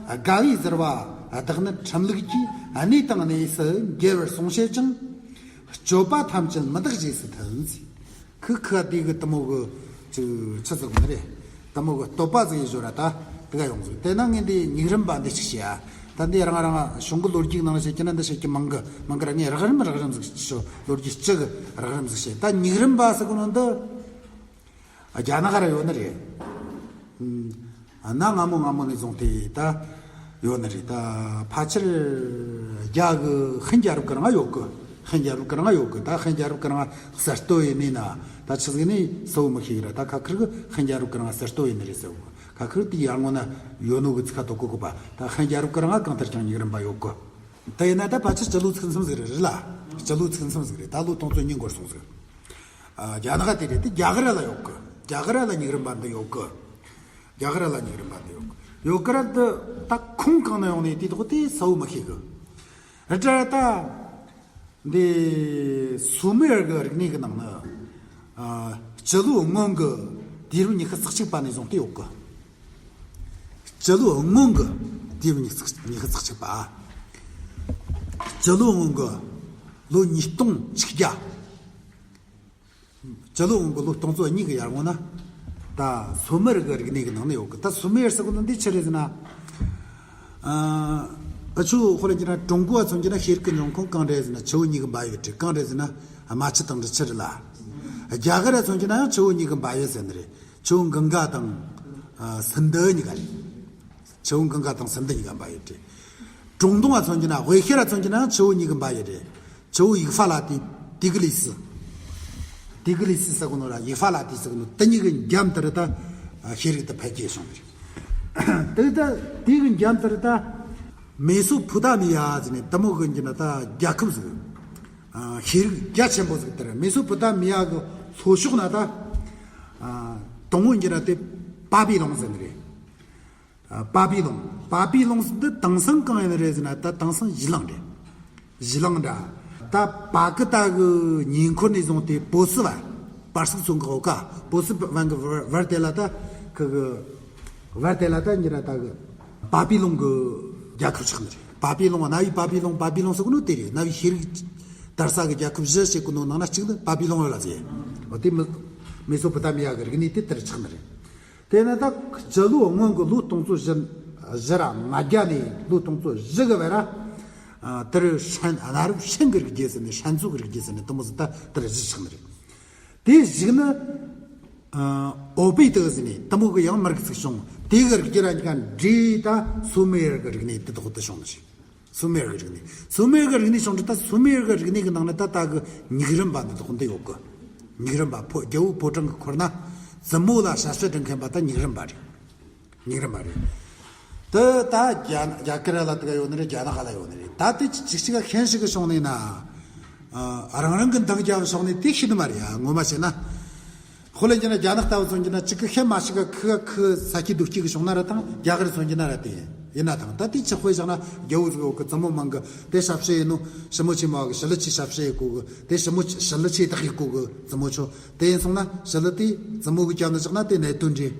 དགའ་བའི་ཟུར་བ་བདག་ནི་ཁྲིམས་ལུགས་ཀྱིས། གནས་དང་གནས་སུ་འགྱུར་བར་སྲུང་བྱེད་ཅིང་། སྤྱོད་པ་ཐམས་ཅད་མི་བདག་རྗེས་སུ་མཐུན། ཁི་ཁི་དེ་གི་དེ་མོ་གི་ཅིག་ཆི་ཟིག་ནི་རེད། དེ་མོ་གི་བསྟོད་པ་ཟིག་ཡེ་ཞོག་ར་ད་དེ་ག་ཡོང་ཟིག། དེ་ན་ངས་འདི་ཉུག་རུམ་པ་འདི་ཅིག་བཤད་ཨ། ད་འདི་རང་རང་གཞུང་གི་ལོ་རྒྱུས་ནང་བཤད་ཀྱི་ན་འདི་བཤད་ཀྱི་མང་གི་མང་གི་ར། ངས་རགས་རིམ་རགས་རིམ་ཟིག་ཞུ། ལོ་རྒྱུས་སྤྱི་གི་རགས་རིམ་ཟིག་བཤད། ད་ཉུག་རུམ་པ་ཟེར་གོ་ནོ་འདི། རྒྱ་ནག་ར་ཡོད་ནི་རེད། ཨ། གནའ་སྔ་མོ་སྔ་མོ་ནས་བཟུང་སྟེ་ད་ཡོད་ནི་རེད། ད་ཕལ་ཆེར་རྒྱ་གི་ཧན་རྒྱལ་རབས་ཀྱི་རིང་ཡོད་གི། ཧན་རྒྱལ་རབས་ཀྱི་རིང་ཡོད་གི། ད་ཧན་རྒྱལ་རབས་ཀྱི་རིང་གསར་གཏོད་ཡེ་ནི་ན་ད་ཆི་ཟིག་ནི་གསལ་བོ་མི་ཤེས་གི་ར། ད་ཁ་ཁིར་གི་ཧན་རྒྱལ་རབས་ཀྱི་རིང་གསར་གཏོད་ཡེ་ནི་རེད་ཟེར་གོ། ཁ་ཁིར་དེ་ཡར་སྔོན་ན་ཡོད་ནོ་གི་ཚིག་ཁ་དོ་གོ་གོ་པ། ད་ཧན་རྒྱལ་རབས་ཀྱི་རིང་གང་ལྟར་ཀྱང་ཉུག་རུམ་པ་ཡོད་གི། དེ་ཡིན་ན་ད་ཕལ་ཆེར་སྤྱི་ལོ་ཚིག་མཚམས་ཟིག་རེད་རེད་ལ། སྤྱི་ལོ་ཚིག་མཚམས་ཟིག་རེད། ད་ལོ་སྟོང་ཚོ་གཉིས་འགོར་སོང་ཟིག། ཨ། རྒྱ་ནག་དེ་རེད། དེ་རྒྱ་གར་ལ་ཡོད་གི། རྒྱ་གར་ལ་ཉུག་རུམ་པ་འདི་ཡོད་གི། རྒྱ་གར་ལ་ཉུག་རུམ་པ་འདི་ཡོད་གི། ཡོད་གི་ར་འདི་ད་ཁུངས་གང་ནས་ཡོང་ནས་དེ་དོག་དེ་གསལ་བོ་མི་ཤེས་གི། རེད་དྲ་ད། འདི་སུ་མེར་གི་རིག་གནས་གི་ནང་ན། ཨ། སྤྱི་ལོ་སྔོན་གི་དུས་རབས་ཉི་ཤུ་རྩ་གཅིག་པ་ནས་བཟུང་སྟེ་ཡོད་གི། སྤྱི་ལོ་སྔོན་གི་དུས་རབས་ཉི་ཤུ་རྩ་གཅིག་པ། སྤྱི་ལོ་སྔོན་གི་ལོ་ཉིས་སྟོང་ཆིག་བརྒྱ། སྤྱི་ལོ་སྔོན་གི་ལོ་སྟོང་ཚོ་གཉིས་ཀྱི་ཡར་སྔོན་ན། ད་སུ་མེར་གི་རིག་གནས་ཀྱི་ནང་ནས་ཡོད་གི། ད་སུ་མེར་ཟེར་གོ་ནོ་འདི་ཆི་རེད་ཟེར་ན། ཨ། ཨ་ཆུ་ཧོ་ལ་གྱི་ན་ཀྲུང་གོ་བ་མཚོན་གྱི་ན་ཤེས་རིག་གི་འབྱུང་ཁུངས་གང་རེད་ཟེར་ན་ཆུ་བོ་གཉིས་ཀྱི་འབབ་ཡུལ་རེད། གང་རེད་ཟེར་ན་རྨ་ཆུ་དང་འབྲི་ཆུ་རེད་ལ། རྒྱ་གར་བ་མཚོན་གྱི་ན་ཡང་ཆུ་བོ་གཉིས་ཀྱི་འབབ་ཡུལ་ཟེར་ནི་རེད། ཆུ་བོ་གངྒཱ་དང་། ཨ། སིན་དྷུ་གཉིས་ཀ་རེད། ཆུ་བོ་གངྒཱ་དང་སིན་དྷུ་གཉིས་ཀ་འབབ་ཡུལ་རེད། ཀྲུང་ཏུང་བ་མཚོན་གྱི་ན། དབུས་ཤར་བ་མཚོན་གྱི་ན་ཆུ་བོ་གཉིས་ཀྱི་འབབ་ཡུལ་རེད། ཆུ་བོ་ཡིག་ཧྥ་ལ་ཏི། ཏི་གི་ལི་སི། ཏི་གི་ལི་སི་ཟེར་གོ་ནོ་ར་ཡིག་ཧྥ་ལ་ཏི་ཟེར་གོ་ནོ་དེ་གཉིས་ཀྱི་འགྲམ་དེ་རུ་ད་ཤེས་རིག་དེ་འཕེལ་རྒྱས་བྱུང་བ་རེད། དེ་ད་དེ་གི་འགྲམ་དེ་རུ་ད་མེ་སོ་པུ་ཏ་མི་ཡ་ཟེར་ནས་དེ་མོ་གི་གྱི་ན་ད་རྒྱལ་ཁབ་ཟིག། ཤེས་རིག་རྒྱ་ཆེན་པོ་ཟིག། དེ་རུ་མེ་སོ་པུ་ཏ་མི་ཡ་གི་ལྷོ་ཕྱོགས་ན་ད་དང་པོ་གྱི་ན་དེ་པ་པི་ལོང་ཟེར་ནི་རེད། ཨ། པ་པི་ལོང་། པ་པི་ལོང་འདི་དེང་སང་གང་ཡིན་རེད་ཟེར་ན་ད་དེང་སང་གཞི་གླིང་རེད། གཞི་གླིང་འདྲ། ད་པ་ཀི་ཏ་གི་ཉེ་འཁོར་ནས་བཟུང་སྟེ་པོ་སི་བན། པར་སིག་ཚོ་གི་འོ་ཀ། པོ་སི་བན་གི་བར་བར་དེ་ལ་ད་ཁི་གི་བར་དེ་ལ་ད་ཉི་ར་ད་གི་པ་པི་ལོང་གི་རྒྱལ་ཁབ་ཆགས་ནི་རེད། པ་པི་ལོང་། གནའ་བོའི་པ་པི་ལོང་། པ་པི་ལོང་ཟེར་གོ་ནོ་དེ་རེད། གནའ་བོའི་ཤེས་རིག་དར་ས་གི་རྒྱལ་ཁབ་བཞི་བྱེད་གོ་ནོ་ནང་ན་གཅིག་ནི་པ་པི་ལོང་ཡོད་ལ་ཟེར། འོ་དེ་མི་མེ་སོ་པོ་ཏ་མི་ཡ་གི་རིག་གནས་དེ་དེར་ཆགས་ནི་རེད། དེ་ནས་ད་སྤྱི་ལོ་སྔོན་གྱི་ལོ་སྟོང་ཚོ་བཞི་བཞི་ར་ལྔ་བརྒྱ་ནས་ལོ་སྟོང་ཚོ་བཞི་གི་བར་ར། ཨ། དེར་ཧྲན། གནའ་རབས་ཧྲན་གྱི་རིག་བྱེད་ཟེར་ནས་ཧྲན་ཙུའུ་གི་རིག་བྱེད་ཟེར་ནས་དེ་མོ་ཟིག་ད་དེར་གཞི་ཆགས་ནི་རེད། དེ་གཞུག་ནི། ཨ། ཨོ་པེ་ཏི་ཟེར་ནས་དེ་མོ་གི་ཡང་མི་རིགས་ཤིག་བྱུང་། དེ་གི་རིག་བྱེད་ར་གཉིས་ཀ་འདྲེས་ད་སུ་མེར་གྱི་རིག་གནས་དེ་དག་ཏུ་བྱུང་ནི་རེད། སུ་མེར་གྱི་རིག་གནས། སུ་མེར་གྱི་རིག་གནས་བྱུང་དུས་ད་སུ་མེར་གྱི་རིག་གནས་ཀྱི་ནང་ན་ད་ལྟ་གི་ཉུག་རུམ་པ་འདི་དག་འདི་ཡོད་གི། ཉུག་རུམ་པ་ཕོ། རྒྱལ་པོ་ཕོ་བྲང་གི་འཁོར་ན་བཙུན་མོ་ལ་ཞབས་ཕྱི་སྒྲུབ་མཁན་པ་ད་ཉུག་རུམ་པ་རེད། ཉུག་རུམ་པ་རེད། དེ་ད་རྒྱ་རྒྱ་གར་ལ་དེ་ག་ཡོད་ནི་རེད། རྒྱ་ནག་ལ་ཡོད་ནི་རེད། ད་དེ་ཅིག་ཅིག་ག་ཤན་ཞིག་གི་བྱུང་ནས་ན། ཨ། རང་རང་གི་འདང་རྒྱབ་བྱུང་ནས་དེ་ཤི་ནི་མ་རེད་ཡ། ངོ་མ་བྱས་ན། དཔེ་ལེན་རྒྱུ་ན་རྒྱ་ནག་ལྟ་བུ་མཚོན་རྒྱུ་ན་གཅིག་གི་ཤན་མ་ཞིག་ག་ཁི་ག་ཁི་ས་སྐྱིད་སྡུག་སྐྱིད་གི་བྱུང་ན་ར་དང་། རྒྱ་གར་མཚོན་རྒྱུ་ན་ར་དེ་ཡིན་ན་དང་། ད་དེ་ཆི་དཔེ་བཞག་ན་རྒྱལ་པོ་ཟིག་ཡོད་གི། བཙུན་མོ་མང་གི། དེ་ཞབས་ཕྱི་ཡེ་ནོ་ཞི་མོ་ཆེན་མོ་གི། ཞི་ལི་ཆེ་ཞབས་ཕྱི་ཡེ་གོ་གི། དེ་ཞི་མོ་ཆེ། ཞི་ལི་ཆེ་བདག་ཡེ་གོ་གི། བཙུན་མོ་ཆོ་དེ་ཡིན་སོང་ན་ཞི་ལི་དེ་བཙུན་མོ་གི་རྒྱབ་ནས་བཞག་ན་དེ་གནད་དོན་འདྲེ།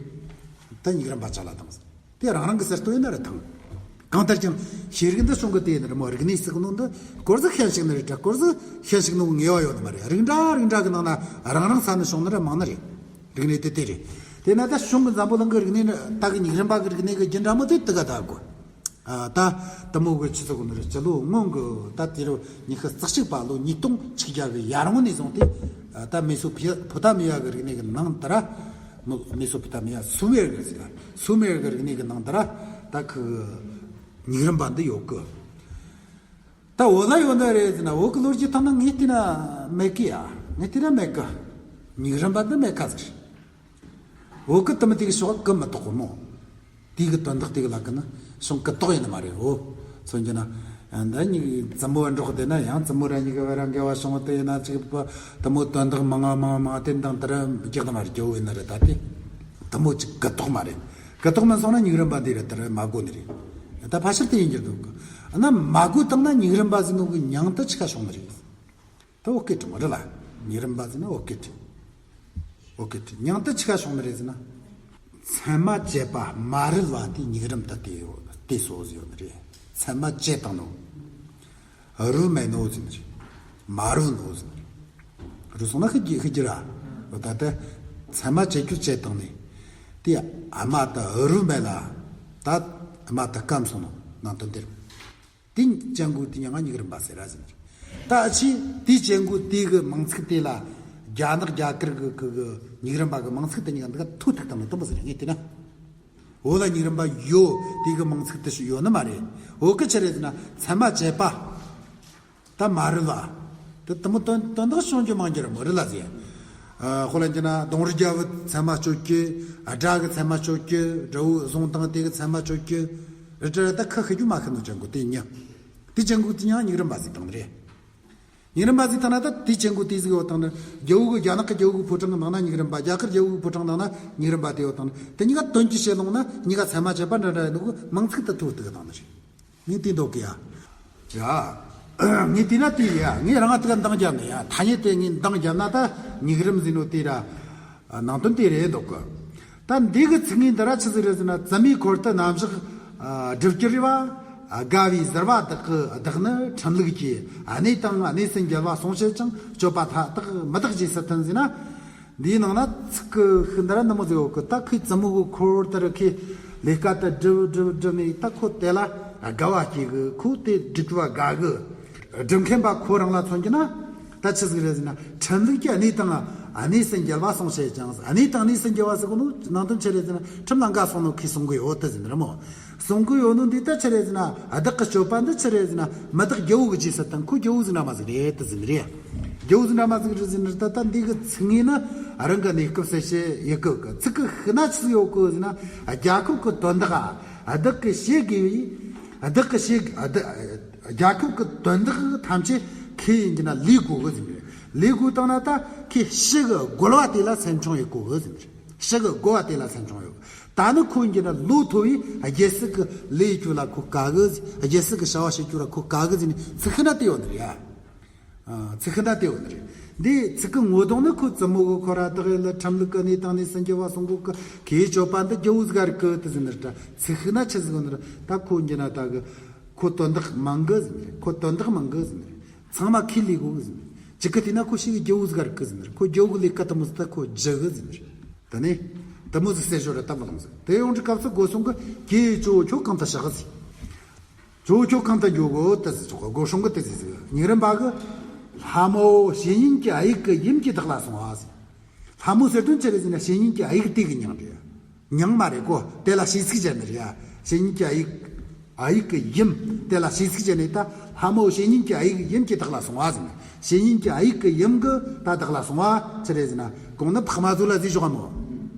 ད་ཉུག་རུམ་པ་ཅག་ལ་དང་། དེ་རང་རང་གི་གསར་གཏོད་ཡིན་ན་ར་དང་། གང་ལྟར་ཀྱང་ཤེས་རིག་འདི་བྱུང་གི་དེ་ཡིན་ན་ར་མོ། རིག་གནས་ཟེར་གི་ནོ་འདི་སྐོར་ཟིག་ཤན་ཞིག་ནི་རེད་དྲ། སྐོར་ཟིག་ཤན་ཞིག་ནོ་ངེས་པ་ཡོད་ནི་མ་རེད། རིགས་འདྲ་རིགས་འདྲ་གི་ནང་ན་རང་རང་ས་ནས་བྱུང་ནི་ར་མང་ནི་རེད། རིག་གནས་དེ་དེ་རེད། དེ་ན་ད་གཞུང་གི་འཛམ་བུ་གླིང་གི་རིག་གནས་ནི་ད་གི་ཉུག་རུམ་པ་གི་རིག་གནས་གི་རྒྱུ་འདྲ་མོ་དེ་དེ་ག་ད་གོ། ཨ། ད་དེ་མོ་གི་ཆུ་ཚོད་གོ་ནི་རེད། སྤྱི་ལོ་སྔོན་གི་ད་དུས་རབས་ཉི་ཤུ་རྩ་གཅིག་པ་ལོ་ཉིས་སྟོང་ཆིག་བརྒྱ་གི་ཡར་སྔོན་ནས་བཟུང་སྟེ། ཨ། ད་མེ་སོ་ཕི་པོ་ཏ་མི་ཡ་གི་རིག་གནས་གི་ནང་དུ་ར། མི་མེ་སོ་ཕོ་ཏ་མི་ཡ་སུ་མེར་གི་ཟེར། སུ་མེར་གི་རིག་གནས་གི་ནང་དུ་ར། ད་ཁི་ཉིག་རམ་པ་འདི་ཡོད་གི། ད་བོད་ལ་ཡོད་ནི་རེད་ཟེར་ན། བོད་གི་ལོ་རྒྱུས་ཐོག་ན་ངས་བལྟས་ན་མེད་གི་ཡ། ངས་བལྟས་ན་མེད་གི། ཉིག་རམ་པ་འདི་མེད་ཁ་ཟིག་རེད། བོད་གི་དུ་མི་དེ་གི་ཕྱོགས་གི་མི་གཏོགས་གི་མོ། དེ་གི་དོན་དག་དེ་གི་ལ་གི་ནི་བྱུང་གི་གཏོགས་ཡིན་ནི་མ་རེད། འོ། མཚོན་རྒྱུ་ན། ཨ། འདི་གཉིས་ཀྱི་མཛུབ་མོ་འགྲོགས་དེ་ན་ཡང་མཛུབ་མོ་ར་གཉིས་ཀྱི་བར་ར་འགལ་བ་བྱུང་བ་དེ་ཡིན་ན་ཅིག་པ། དུ་མོ་དོན་དག་མང་ང་མང་ང་མང་ང་དེ་འདང་དེ་ར་རྒྱག་ནི་མ་རེད། རྒྱལ་བོ་ཡིན་ན་རེད། ད་དེ་དུ་མོ་ཅིག་གི་གཏོགས་མ་རེད། གི་གཏོགས་མིན་སོང་ན་ཉིག་རམ་པ་འདི་ར་དེ་ར་མ་གོ་ནི་རེད། ད་ཕལ་ཆེར་དེ་ཡིན་རྒྱུ་འདུག་གི། ཨ་ན་མ་གོ་བཏང་ན་ཉིག་རམ་པ་ཟེར་ནོ་གི་མྱིང་དེ་ཆི་ག་བྱུང་ནི་རེད། ད་བོད་སྐད་དྲི་མོ་རེད་ལ། ཉིག་རམ་པ་ཟེར་ན་བོད་སྐད་དྲི། བོད་སྐད་དྲི། མྱིང་དེ་ཆི་ག་བྱུང་ནི་རེད་ཟེར་ན། ཚད་མ་བཅད་པ་མ་རུལ་བ་དེ་ཉིག་རམ་དུ་བལྟས་ཡོད། བལྟས་སོ་ཟེར་ཡོད་ནི་རེད། ཚད་མ་བཅད་བཏང་ནོ། རུལ་མེད་ནོ་ཟེར་ནི་རེད། མ་རུལ་ནོ་ཟེར་ནི་རེད། རུལ་སོང་ན་ཤི་རྒྱུ་ཤི་རྒྱུ་ར། འོ་ད་ལྟ་ཚད་མ་བཅད་རྒྱུ་བཅད་བཏང་ནས། དེ་ཨ་མ་ད་རུལ་མེད་ལ། ད་ཨ་མ་ད་སྐམ་སོང་ནོ་ནང་དོན་དེར། དེ་ཅན་གོ་དེ་ཉང་ང་ཉིག་རམ་པ་ཟེར་ར་ཟེར་ནི་རེད། ད་ཨ་ཕྱི་དེ་ཅན་གོ་དེ་གི་མིང་ཚིག་དེ་ལ་རྒྱ་ནག་རྒྱ་གར་གི་གི་གི་ཉིག་རམ་པ་གི་མིང་ཚིག་དེ་གཉིས་ཀ་འདི་ག་ཐུག་ཐུག་དང་ནི་དུམ་པ་ཟེར་ངས་བལྟས་ན། བོད་ལ་ཉིག་རམ་པ་ཡོད། དེ་གི་མིང་ཚིག་དེ་ཞིག་ཡོད་ནི་མ་རེད། བོད་གི་ཆི་རེད་ཟེར་ན་ཚད་མ་བཅད་པ། ད་མ་རུལ་བ། ད་དུ་མོ་དོན་དོན་དག་བྱུང་རྒྱུ་མང་རྒྱུ་ར་མོ་རེད་ལ་ཟེར། ཨ། ཧོ་ལ་འགྱུར་ན་ལྡོང་རི་རྒྱལ་པོ་ཚད་མ་གཅོད་རྒྱུ། ཨ། དགྲ་གི་ཚད་མ་གཅོད་རྒྱུ། དགྲ་བོ་བཟུང་བཏང་དེ་གི་ཚད་མ་གཅོད་རྒྱུ། རི་དྲ་ད་ཁ་ཤི་རྒྱུ་མ་ཤི་ནོ་ཅན་གོ་དེ་ཉིག་དེ་ཅན་གོ་དེ་ཉིག་ཉིག་རམ་པ་ཟེར་བཏང་ནི་རེད། ཉིག་རམ་པ་ཟེར་བཏང་ན་ད་དེ་ཅན་གོ་དེ་ཟིག་ཡོད་བཏང་ནི། རྒྱལ་བོ་གི་རྒྱ་ནག་གི་རྒྱལ་བོ་གི་ཕོ་བྲང་གི་ནང་ན་ཉིག་རམ་པ། རྒྱ་གར་རྒྱལ་བོ་གི་ཕོ་བྲང་ནང་ན་ཉིག་རམ་པ་དེ་ཡོད་བཏང་ནི། དེ་གཉིས་ཀ་དོན་གྱིས་བཤད་ལོང་ན་གཉིས་ཀ་ཚད་མ་བཅད་པ་འདྲ་འདྲ་ཡིན་ནོ་གི་མིང་ཚིག་ད་ཐུག་ཐུག་བཏང་ནི་རེད། ངས་དེ་འདོད་གི་ཡ། ཡ། ངས་དེ་ན་དེ་ཡ། ངས་རང་ང་དེ་ག་འདང་རྒྱབ་ནས་ཡ། ཐ་སྙད་དེ་ངས་འདང་རྒྱབ་ན་ད་ཉིག་རམ་ཟེར་ནོ་དེ་ར། ནང་དོན་དེ་རེད་འདོད་གི། ད་འདི་གི་ཚིག་ངོས་འདི་ར་ཆི་ཟིག་རེད་ཟེར་ན། བཙུན་མོའི་འཁོར་དུ་རྣམ་གཞག་སྒྲུབ་གྱུར་བ། དགའ་བའི་ཟུར་པ་དག་གི་བདག་ནི་ཁྲིམས་ལུགས་ཀྱི། གནས་དང་གནས་སུ་འགལ་བ་གསུངས་བྱེད་ཅིང་། སྤྱོད་པ་མཐའ་དག་མི་དག་རྗེས་སུ་མཐུན་ཟེར་ན། འདིའི་ནང་ན་ཚིག་གི་ཤུགས་འདི་ར་ནི་མོ་ཟིག་ཡོད་གི། ད་ཁོས་བཙུན་མོ་གི་འཁོར་དེ་རུ་ཁོས་ལས་ཀ་དེ་སྒྲུབ་སྒྲུབ་སྒྲུབ་ནས། ད་ཁོ་དེ་ལ་དགའ་བ་སྐྱེ་གི། ཁོ་དེ་སྒྲུབ་པ་དགའ་གི། སྒྲུབ་མཁན་པ་ཁོ་རང་ལ་མཚོན་རྒྱུ་ན་ད་ཆི་ཟིག་རེད་ཟེར་ན། ཁྲིམས་ལུགས་ཀྱི་གནས་དང་གནས་སུ་འགལ་བ་གསུངས་བྱེད་ཅིང་། གནས་དང་གནས་སུ་འགལ་བ་ཟེར་གོ་ནོ་ནང་དོན་ཆི་རེད་ཟེར་ན། ཁྲིམས་ལ་འགལ་སོང་ནོ་ཁོས་གསུང་གི་ཡོད་དེ་ཟེར་ནི་རེད་མོ། གསུང་གི་ཡོད་ནོ་འདི་ད་ཆི་རེད་ཟེར་ན། བདག་གི་སྤྱོད་པ་འདི་ཆི་རེད་ཟེར་ན། མི་དག་རྒྱལ་བོ་གི་རྗེས་སུ་བཏང་། ཁོ་རྒྱལ་བོ་ཟིག་འདྲ་མོ་ཟིག་རེད་དེ་ཟེར་ནི་རེད། རྒྱལ་བོ་ཟིག་འདྲ་མོ་ཟིག་རེད་ཟེར་ནི་རེད། ད་ད་འདི་གི་ཚིག་ངོས་ནི་རང་གི་གནས་སྐབས་སུ་བཤད་ཡི་གི། གི་ཚིག་གི་ཤུགས་ན་ཆི་ཟིག་ཡོད་གི་ཟེར་ན། རྒྱལ་ཁབ་ཀྱི་དོན་དག་བདག་གིས་བྱེད་དགོས་པའི། བདག་གིས་བྱེད། བདག་རྒྱལ་ཁབ་ཀྱི་དོན་དག་ཐམས་ཅད་ཁོས་ཡིན་གྱི་ན་ལས་དགོས་གི་ཟེར་ནི་རེད། ལས་དགོས་བཏང་ན་ད་ཁོས་ཕྱི་གི་རྒོལ་བ་དེ་ལ་སེམས་ཆུང་ཡེད་དགོས་གི་ཟེར་ནི་རེད། ཕྱི་གི་རྒོལ་བ་དེ་ལ་སེམས་ཆུང་ཡོད། ད་ནི་ཁོ་ཡིན་གྱི་ན་ལོ་མཐོ་བས་རྒྱལ་སྲིད་ཀྱི་ལས་རྒྱུ་ལ་ཁོ་དཀའ་གི། རྒྱལ་སྲིད་ཀྱི་བྱ་བ་བྱེད་རྒྱུ་ལ་ཁོ་དཀའ་གི་ཟེར་ནི་ཚིག་ཤུགས་ན་དེ་ཡོད་ནི་རེད་ཡ། ཨ། ཚིག་ཤུགས་ན་དེ་ཡོད་ནི་རེད། འདི་ཚིག་གི་ངོ་གདོང་ནི་ཁོ་བཙུན་མོ་གི་འཁོར་ར་དག་ཡིན་ལ། ཁྲིམས་ལུགས་ཀྱི་གནས་དང་གནས་སུ་འགལ་བ་གསུང་གོ་གི། ཁོའི་སྤྱོད་པ་འདི་རྒྱལ་བོ་ཟིག་རིག་གི་དེ་ཟེར་ནི་རེད། ད་ཚིག་ཤུགས་ན་ཆི་ཟིག་ཡོད་ནི་རེད། ད་ཁོ་ཡིན་གྱི་ན་ད་གི་ཁོ་དོན་དག་མང་གི་ཟེར་ནི་རེད། ཁོ་དོན་དག་མང་གི་ཟེར་ནི་རེད། ཚང་མ་ཁོས་ལས་དགོས་གི་ཟེར་ནི་རེད། ཅིག་གི་དེ་ན་ཁོ་ཞིག་གི་རྒྱལ་བོ་ཟིག་རིག་གི་ཟེར་ནི་རེད། ཁོ་རྒྱལ་བོ་གི་ལས་ཀ་དེ་མོ་ཟིག་ད་ཁོ་བགྱི་གི་ཟེར་ནི་རེད། ད་ནི་དེ་མོ་ཟིག་ཟེར་ཞོར་ར་ད་མ་ལོང་ཟིག། དེ་ཡོང་དུས་སྐབས་སུ་སྒོ་སྲུང་གིས་ཀྱེ་ཇོ་བོ་ཁྱོད་གང་དུ་གཤེགས་ཟེར། ཇོ་བོ་ཁྱོད་གང་དུ་འགྱོ་གོ་དེ་ཟེར་ཆོག་གི། སྒོ་སྲུང་གིས་དེ་ཟེར་ཟིག། ཉིག་རམ་པ་གིས་ལྷ་མོ་བཤེས་གཉེན་གྱི་དབྱིག་གི་ཡུམ་གྱི་བདག་ལ་སོང་བ་ཟེར། ལྷ་མོ་ཟེར་དོན་ཅི་རེད་ཟེར་ན་བཤེས་གཉེན་གྱི་དབྱིག་དེ་གི་མྱིང་རེད། མྱིང་མ་རེད་གོ། དེ་ལ་བྱས་ཚིག་བྱས་ནི་རེད་ཡ། བཤེས་གཉེན་གྱི་དབྱིག་དབྱིག་གི་ཡུམ། དེ་ལ་བྱས་ཚིག་བྱས་ནས་ད་ལྷ་མོ་བཤེས་གཉེན་གྱི་དབྱིག་ཡུམ་གྱི་བདག་ལ་སོང་བ་ཟེར་ནས། བཤེས་གཉེན་གྱི་དབྱིག་གི་ཡུམ་གྱི་ད་བདག་ལ་སོང་བ་ཅི་རེད་ཟེར་ན། གོང་ནི་འཕགས་མ་ཟོ་ལ་ཟེར་ཞོག་ག་མོ།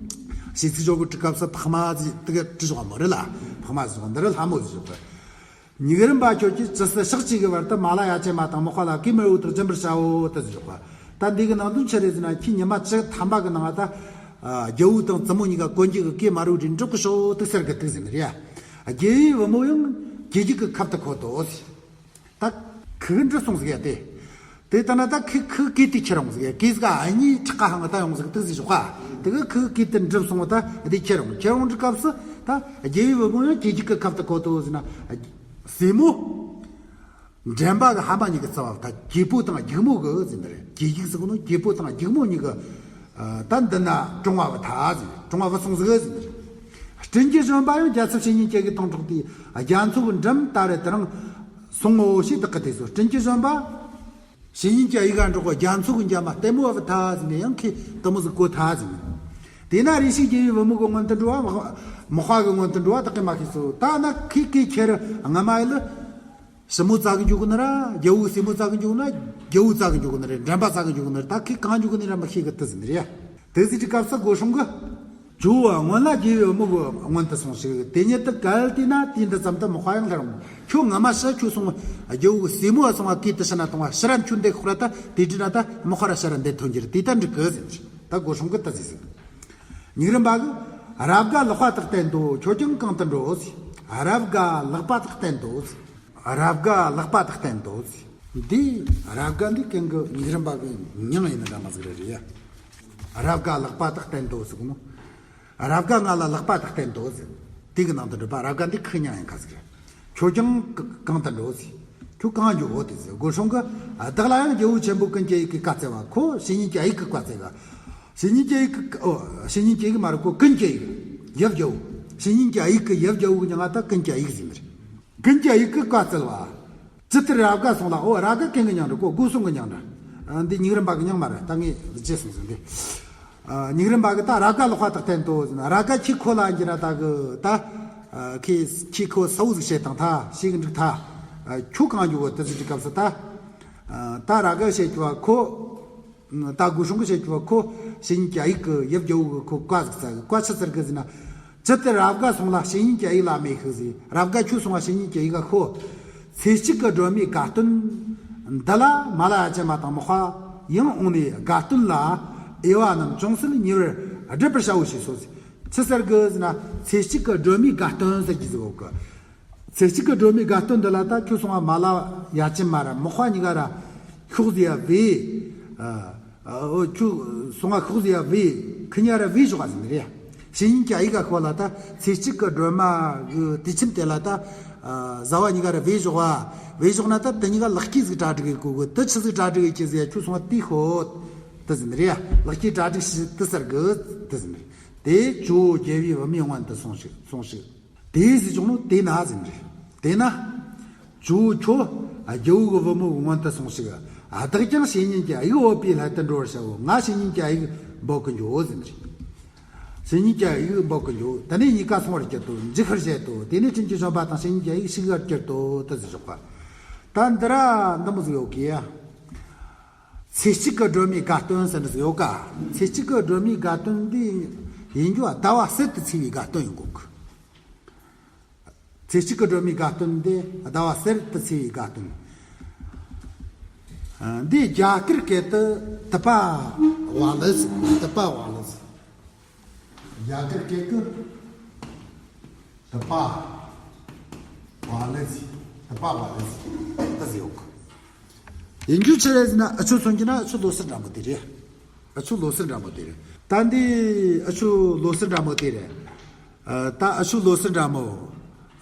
བྱས་ཚིག་ཞོག་གི་དུས་སྐབས་སུ་འཕགས་མ་ཟེར་དེ་ག་བྲིས་ཞོག་ག་མོ་རེད་ལ། འཕགས་མ་ཟེར་ཞོག་འདི་རུ་ལྷ་མོ་ཟེར་ཞོག་གི། ཉིག་རམ་པ་ཁྱོད་ཀྱིས་ཇི་སྲིད་ཕྱག་གཅིག་གི་བར་དུ་མ་ལ་ཡ་བྱེད་མ་དང་མི་དཔའ་ལ་གུས་མོས་འོག་ཏུ་སྦྱིན་པར་བྱའོ་དེ་ཟེར་ཞོག་པ། ད་འདི་གི་ནང་དོན་ཆི་རེད་ཟེར་ན། ཁྱེད་ཉི་མ་བཅུ་ཐམ་པ་གི་ནང་ད་རྒྱལ་བོ་དང་བཙུན་མོ་གཉིས་ཀ་གོན་རྒྱུ་གི་གོས་མ་རུལ་རེ་འགྲོགས་གི་ཤོག་དེ་ཟེར་གི་དེ་ཟེར་ནི་རེད་ཡ། རྒྱལ་བོའི་བུ་མོ་ཡང་གྱེས་རྒྱུག་གི་ཁབ་ཏུ་འཁོད་དོ་ཟེར། ད་ཁོས་འགྲུབ་སོང་ཟིག་ཡ་དེ། དེ་ལྟ་ན་ད་ཁོས་ཁོའི་གོས་དེ་ཁྱེར་ཡོང་ཟིག་ཡ། གོས་ཟིག་ཨ་ནི་ཁྲག་ཁ་ཧང་ད་ཡོང་ཟིག་དེ་ཟེར་ཞོག་ག། དེ་གི་ཁོའི་གོས་དེ་འགྲུབ་སོང་བ་ད་དེ་ཁྱེར་ཡོང་། ཁྱེར་ཡོང་དུས་སྐབས་སུ་ད་རྒྱལ་བོའི་བུ་མོ་ཡང་གྱེས་རྒྱུག་གི་ཁབ་ཏུ་འཁོད་དོ་ཟེར་ན། སྲས་མོ། འདྲེན་པ་གི་ཕ་མ་གཉིས་ཀྱི་རྩ་བ་ད་གྱེས་པོ་དང་སྒྱུག་མོ་གི་ཟེར་ནི་རེད། གྱེས་རྒྱུག་ཟེར་གོ་ནོ་གྱེས་པོ་དང་སྒྱུག་མོ་གཉིས་ཀྱི། ཨ། ད་འདི་ན་གྲོང་བ་བུད་ཐལ་ཟེར། གྲོང་བ་བུད་སོང་ཟིག་ཟེར་ནི་རེད། སྤྲིན་གྱི་བཞོན་པ་ཡང་རྒྱལ་ཚབ་བཤེས་གཉེན་གྱི་ཡི་གེ་དང་འགྲོགས་ཏེ་རྒྱ་མཚོ་གི་འགྲམ་ད་རེ་དེ་རིང་སོང་ངོ་ཞེས་བདག་གིས་དེ་ཚོ། སྤྲིན་གྱི་བཞོན་པ་བཤེས་གཉེན་གྱི་ཡི་གེ་འགྲོགས་པ་རྒྱ་མཚོ་གི་འགྲམ་མ་ལྟད་མོ་བ་ཐ་ཟིན་ནས་ཡང་ཁོས་ལྟད་མོ་ཟིག་གོ་ཐ་ཟིན། དེས་ན་རེ་ཞིག་རྒྱལ་བའི་བུ་མོ་གི་མངོན་དུ་འགྲོ་བ་མག་པ་གི་མངོན་དུ་འགྲོ་བ་བདག་གིས་མ་ཤེས་སོ། ད་ན་ཁོས་ཁོས་ཁྱེར་སྔ་མ་ཡི་ལ། ཞི་མོ་བཙལ་གི་འཇུག་གི་ནི་ར། རྒྱལ་བོ་སྲས་མོ་བཙལ་གི་འཇུག་གི་ནི་ར། རྒྱལ་བོ་བཙལ་གི་འཇུག་གི་ནི་ར། འགྲན་པ་བཙལ་གི་འཇུག་གི་ནི་ར། ད་ཁོས་གང་འཇུག་གི་ནི་ར་མི་ཤེས་གི་དེ་ཟིན་རེད་ཡ། དེ་ཟིག་གི་སྐབས་སུ་སྒོ་སྲུང་གི། ཇོ་བོ་སྔོན་ལ་རྒྱལ་བའི་བུ་མོ་གི་མངོན་དུ་སོང་ཞིག་དེ་ཉིད་དུ་གལ་ཏེ་ན་དུས་འདི་ཙམ་དུ་མག་པ་ཡང་སླར་འོང་། ཁྱོད་སྔ་མ་ཕྱིར་ཁྱོད་སོང་བ་རྒྱལ་བོ་སྲས་མོ་བ་སོང་བ་གིས་དུ་ཕྱི་ན་གཏོང་བ་ཕྱིར་ར་ཁྱོད་འདི་ཁོག་ར་ད་དེ་དྲིས་ན་ད་མག་པ་ར་ཕྱིར་ར་འདི་ཐོན་རྒྱུ་རེད། དེ་ལྟར་འགྲིག་གི་ཟེར། ད་སྒོ་སྲུང་གི་ད་ཟིག་ཟིག་ཉིག་རིམ་པ་གི། རབ་དགའ་ལག་པ་དག་བསྟན་ཏོ། ཁྱོད་ཀྱང་གང་དུ་འགྲོ་ཟེར། རབ་དགའ་ལག་པ་དག་བསྟན་ཏོ་ཟེར། རབ་དགའ་ལག་པ་དག་བསྟན་ཏོ་ཟེར། འདི་རབ་དགའ་འདི་གན་གི་ཉིག་རིམ་པ་གི་མྱིང་ཡིན་ན་འདྲ་མ་ཟིག་རེད་རེད་ཡ། རབ་དགའ་ལག་པ་དག་བསྟན་ཏོ་ཟེར་གོ་ནོ། རབ་དགའ་ང་ལ་ལག་པ་དག་བསྟན་ཏོ་ཟེར། དེ་གི་ནང་དུ་འགྲོ་པ་རབ་དགའ་འདི་ཁོའི་མྱིང་ཡིན་ཁ་ཟིག་རེད། ཁྱོད་ཀྱང་གང་དུ་འགྲོ་ཟེར། ཁྱོད་གང་འགྱོ་འོ་དེ་ཟེར། སྒོ་སྲུང་གི། བདག་ལ་ཡང་རྒྱལ་བོ་ཆེན་པོ་ཀུན་གྱི་ཡི་གེས་བཀའ་སྩལ་བ། ཁོ་བཤེས་གཉེན་གྱི་ཡི་གེས་བཀའ་སྩལ་བ། བཤེས་གཉེན་གྱི་ཡི་གེ། ཨོ། བཤེས་གཉེན་གྱི་ཡི་གེ་མ་རེད། ཁོ་ཀུན་གྱི་ཡི་གེ། ཡབ་རྒྱལ་བོ། བཤེས་གཉེན་གྱི་ཡི་གེ་ཡབ་རྒྱལ་བོ་གི་མྱིང་ང་ད་ཀུན་གྱི་ཡི་གེ་ཟེར་ནི་རེད། ཀུན་གྱི་ཡི་གེས་བཀའ་སྩལ་བ། ཇི་ལྟར་རབ་དགའ་སོང་ལ། ཨོ། རབ་དགའ་ཀུན་གྱི་མྱིང་རེད། ཁོ་སྒོ་སྲུང་གི་མྱིང་རེད། ཨ། འདི་ཉིག་རིམ་པ་གི་མྱིང་མ་རེད། ད་ངས་བརྗེད་སོང་ཟེར་འདི། ཨ། ཉིག་རིམ་པ་གི་ད་རབ་དགའ་ལག་པ་དག་བསྟན་ཏོ་ཟེར་ན། རབ་དགའ་ཁྱོས་ཁོ་ལ་འགྱུར་ར་ད་གི་ད། ཨ། ཁོས་ཁྱོས་ཁོ་གསལ་བོ་ཟིག་བཤད་དང་ད་ཤེས་གི་འགྲིག་ད། ཨ། ཁྱོད་གང་འགྱོ་བོ་དེ་ཟིག་གི་སྐབས་སུ་ད། ཨ། ད་རབ་དགའ་བཤད་རྒྱུ་བ་ཁོ། ད་སྒོ་སྲུང་གི་བཤད་རྒྱུ་བ་ཁོ་བཤེས་གཉེན་གྱི་ཡི་གེ་ཡབ་རྒྱལ་བོ་གི་ཁོ་བཀའ་ཟིག་སྩལ་གི། བཀའ་ཆི་ཟེར་གི་ཟེར་ན། ཇི་ལྟར་རབ་དགའ་སོང་ལ་བཤེས་གཉེན་གྱི་ཡི་གེ་ལ་མེད་ཤིག་ཟེར། རབ་དགའ་ཁྱོད་སོང་བ་བཤེས་གཉེན་གྱི་ཡི་གེ་ཁོ། ཚེ་གཅིག་གི་སྒྲོན་མེའི་དགའ་སྟོན་འདི་ལ་མ་ལ་ཡ་ཅན་མ་དང་མག་པ་ཡང་འོང་ནས་དགའ་སྟོན་ལ་དབྱེ་བ་རྣམས་ཅུང་ཟད་ཉེ་བར་སྒྲུབ་པར་བྱའོ་ཞེས་སོ་ཟེར། ཆི་ཟེར་གི་ཟེར་ན། ཚེ་གཅིག་གི་སྒྲོན་མེའི་དགའ་སྟོན་ཟེར་གྱི་ཟིག་ཡོད་གི། ཚེ་གཅིག་གི་སྒྲོན་མེའི་དགའ་སྟོན་འདི་ལ་ད་ཁྱོད་སོང་བ་མ་ལ་ཡ་ཅན་མ་ར་མག་པ་གཉིས་ཀ་ར་ཤོག་ཟིག་ཡ་བེ། ཨ། ཨ། ཁྱོད་སོང་བ་ཤོག་ཟིག་ཡ་བེ། ཁི་གཉིས་ཀ་ར་བེ་ཞོག་ག་ཟེར་ནི་རེད། བཤེས་གཉེན་གྱི་ཡི་གེ་ཁོ་ལ་ད་ཚེ་གཅིག་གི་སྒྲོན་མ་གི་དུས་ཆེན་དེ་ལ་ད། ཨ། བཟའ་བ་གཉིས་ཀ་ར་བེ་ཞོག་བ། བེ་ཞོག་ན་ད་དེ་གཉིས་ཀ་ལེགས་སྐྱེས་ཟིག་གྲ་སྒྲིག་གི་གོ་གི། དེ་ཆི་ཟིག་གྲ་སྒྲིག་གི་ཟེར་ཡ། ཁྱོད་སོང་བ་དེ་ཤོད་དེ་ཟེར་ནི་རེད། ལེགས་སྐྱེས་གྲ་སྒྲིག་ཞིག་དེ་ཟེར་གི་དེ་ཟེར་ནི་རེད། དེ་ཇོ་བོ་རྒྱལ་བའི་བུ་མོའི་མངོན་དུ་སོང་ཞིག་སོང་ཞིག་དེ་ཟེར་བྱུང་ནོ་དེ་ན་ཟིན་རེད། དེ་ན། ཇོ་བོ་ཁྱོད་རྒྱལ་བོ་གི་བུ་མོ་གི་མངོན་དུ་སོང་ཞིག་བདག་ཀྱང་བཤེས་གཉེན་གྱི་ཡི་གེ་འོད་པའི་སླད་དུ་འགྲོ་བར་བྱའོ། ང་བཤེས་གཉེན་གྱི་ཡི་གེ་འབོག་གི་འགྱོ་ཟིན་རེད། བཤེས་གཉེན་གྱི་ཡི་གེ་འབོག་གི་འགྱོ། དེ་ནས་གཉིས་ཀ་སོང་བར་གྱུར་ཏོ། འཇིགས་པར་བྱེད་དོ། དེ་ནས་སྤྲིན་གྱི་བཞོན་པ་དང་བཤེས་གཉེན་གྱི་ཡི་གེ་ཞིག་པར་གྱུར་ཏོ། དེ་ཟེར་བཞག་པ། ད་འདི་ར་འདི་མོ་ཟིག་ཡོད་གི་ཡ། ཚེ་གཅིག་གི་སྒྲོན་མེའི་དགའ་སྟོན་ཟེར་འདི་ཟིག་ཡོད་ཀ། ཚེ་གཅིག་གི་སྒྲོན་མེའི་དགའ་སྟོན་འདི་ཡིན་རྒྱུ་ཟླ་བ་གསེར་དུ་ཚེས་པའི་དགའ་སྟོན་ཡིན་དགོས་གི། ཚེ་གཅིག་གི་སྒྲོན་མེའི་དགའ་སྟོན་འདི་ཟླ་བ་གསེར་དུ་ཚེས་པའི་དགའ་སྟོན། ཨ། འདི་རྒྱ་གར་སྐད་དུ་ཏི་པ་བ་ལི་ཟེར། ཏི་པ་བ་ལི་ཟེར། རྒྱ་གར་སྐད་ཀྱི་ཏི་པ་བ་ལི་ཟེར། ཏི་པ་བ་ལི་ཟེར། ཏི་ཟེར་ཡོད་གི། ཡིན་རྒྱུ་ཆི་རེད་ཟེར་ན། ཨ་ཆུ་མཚོན་གྱི་ན་ཨ་ཆུ་ལོ་སར་འདྲ་མོ་དེ་རེད། ཨ་ཆུ་ལོ་སར་འདྲ་མོ་དེ་རེད། ད་འདི་ཨ་ཆུ་ལོ་སར་འདྲ་མོ་དེ་རེད། ཨ། ད་ཨ་ཆུ་ལོ་སར་འདྲ་མོ།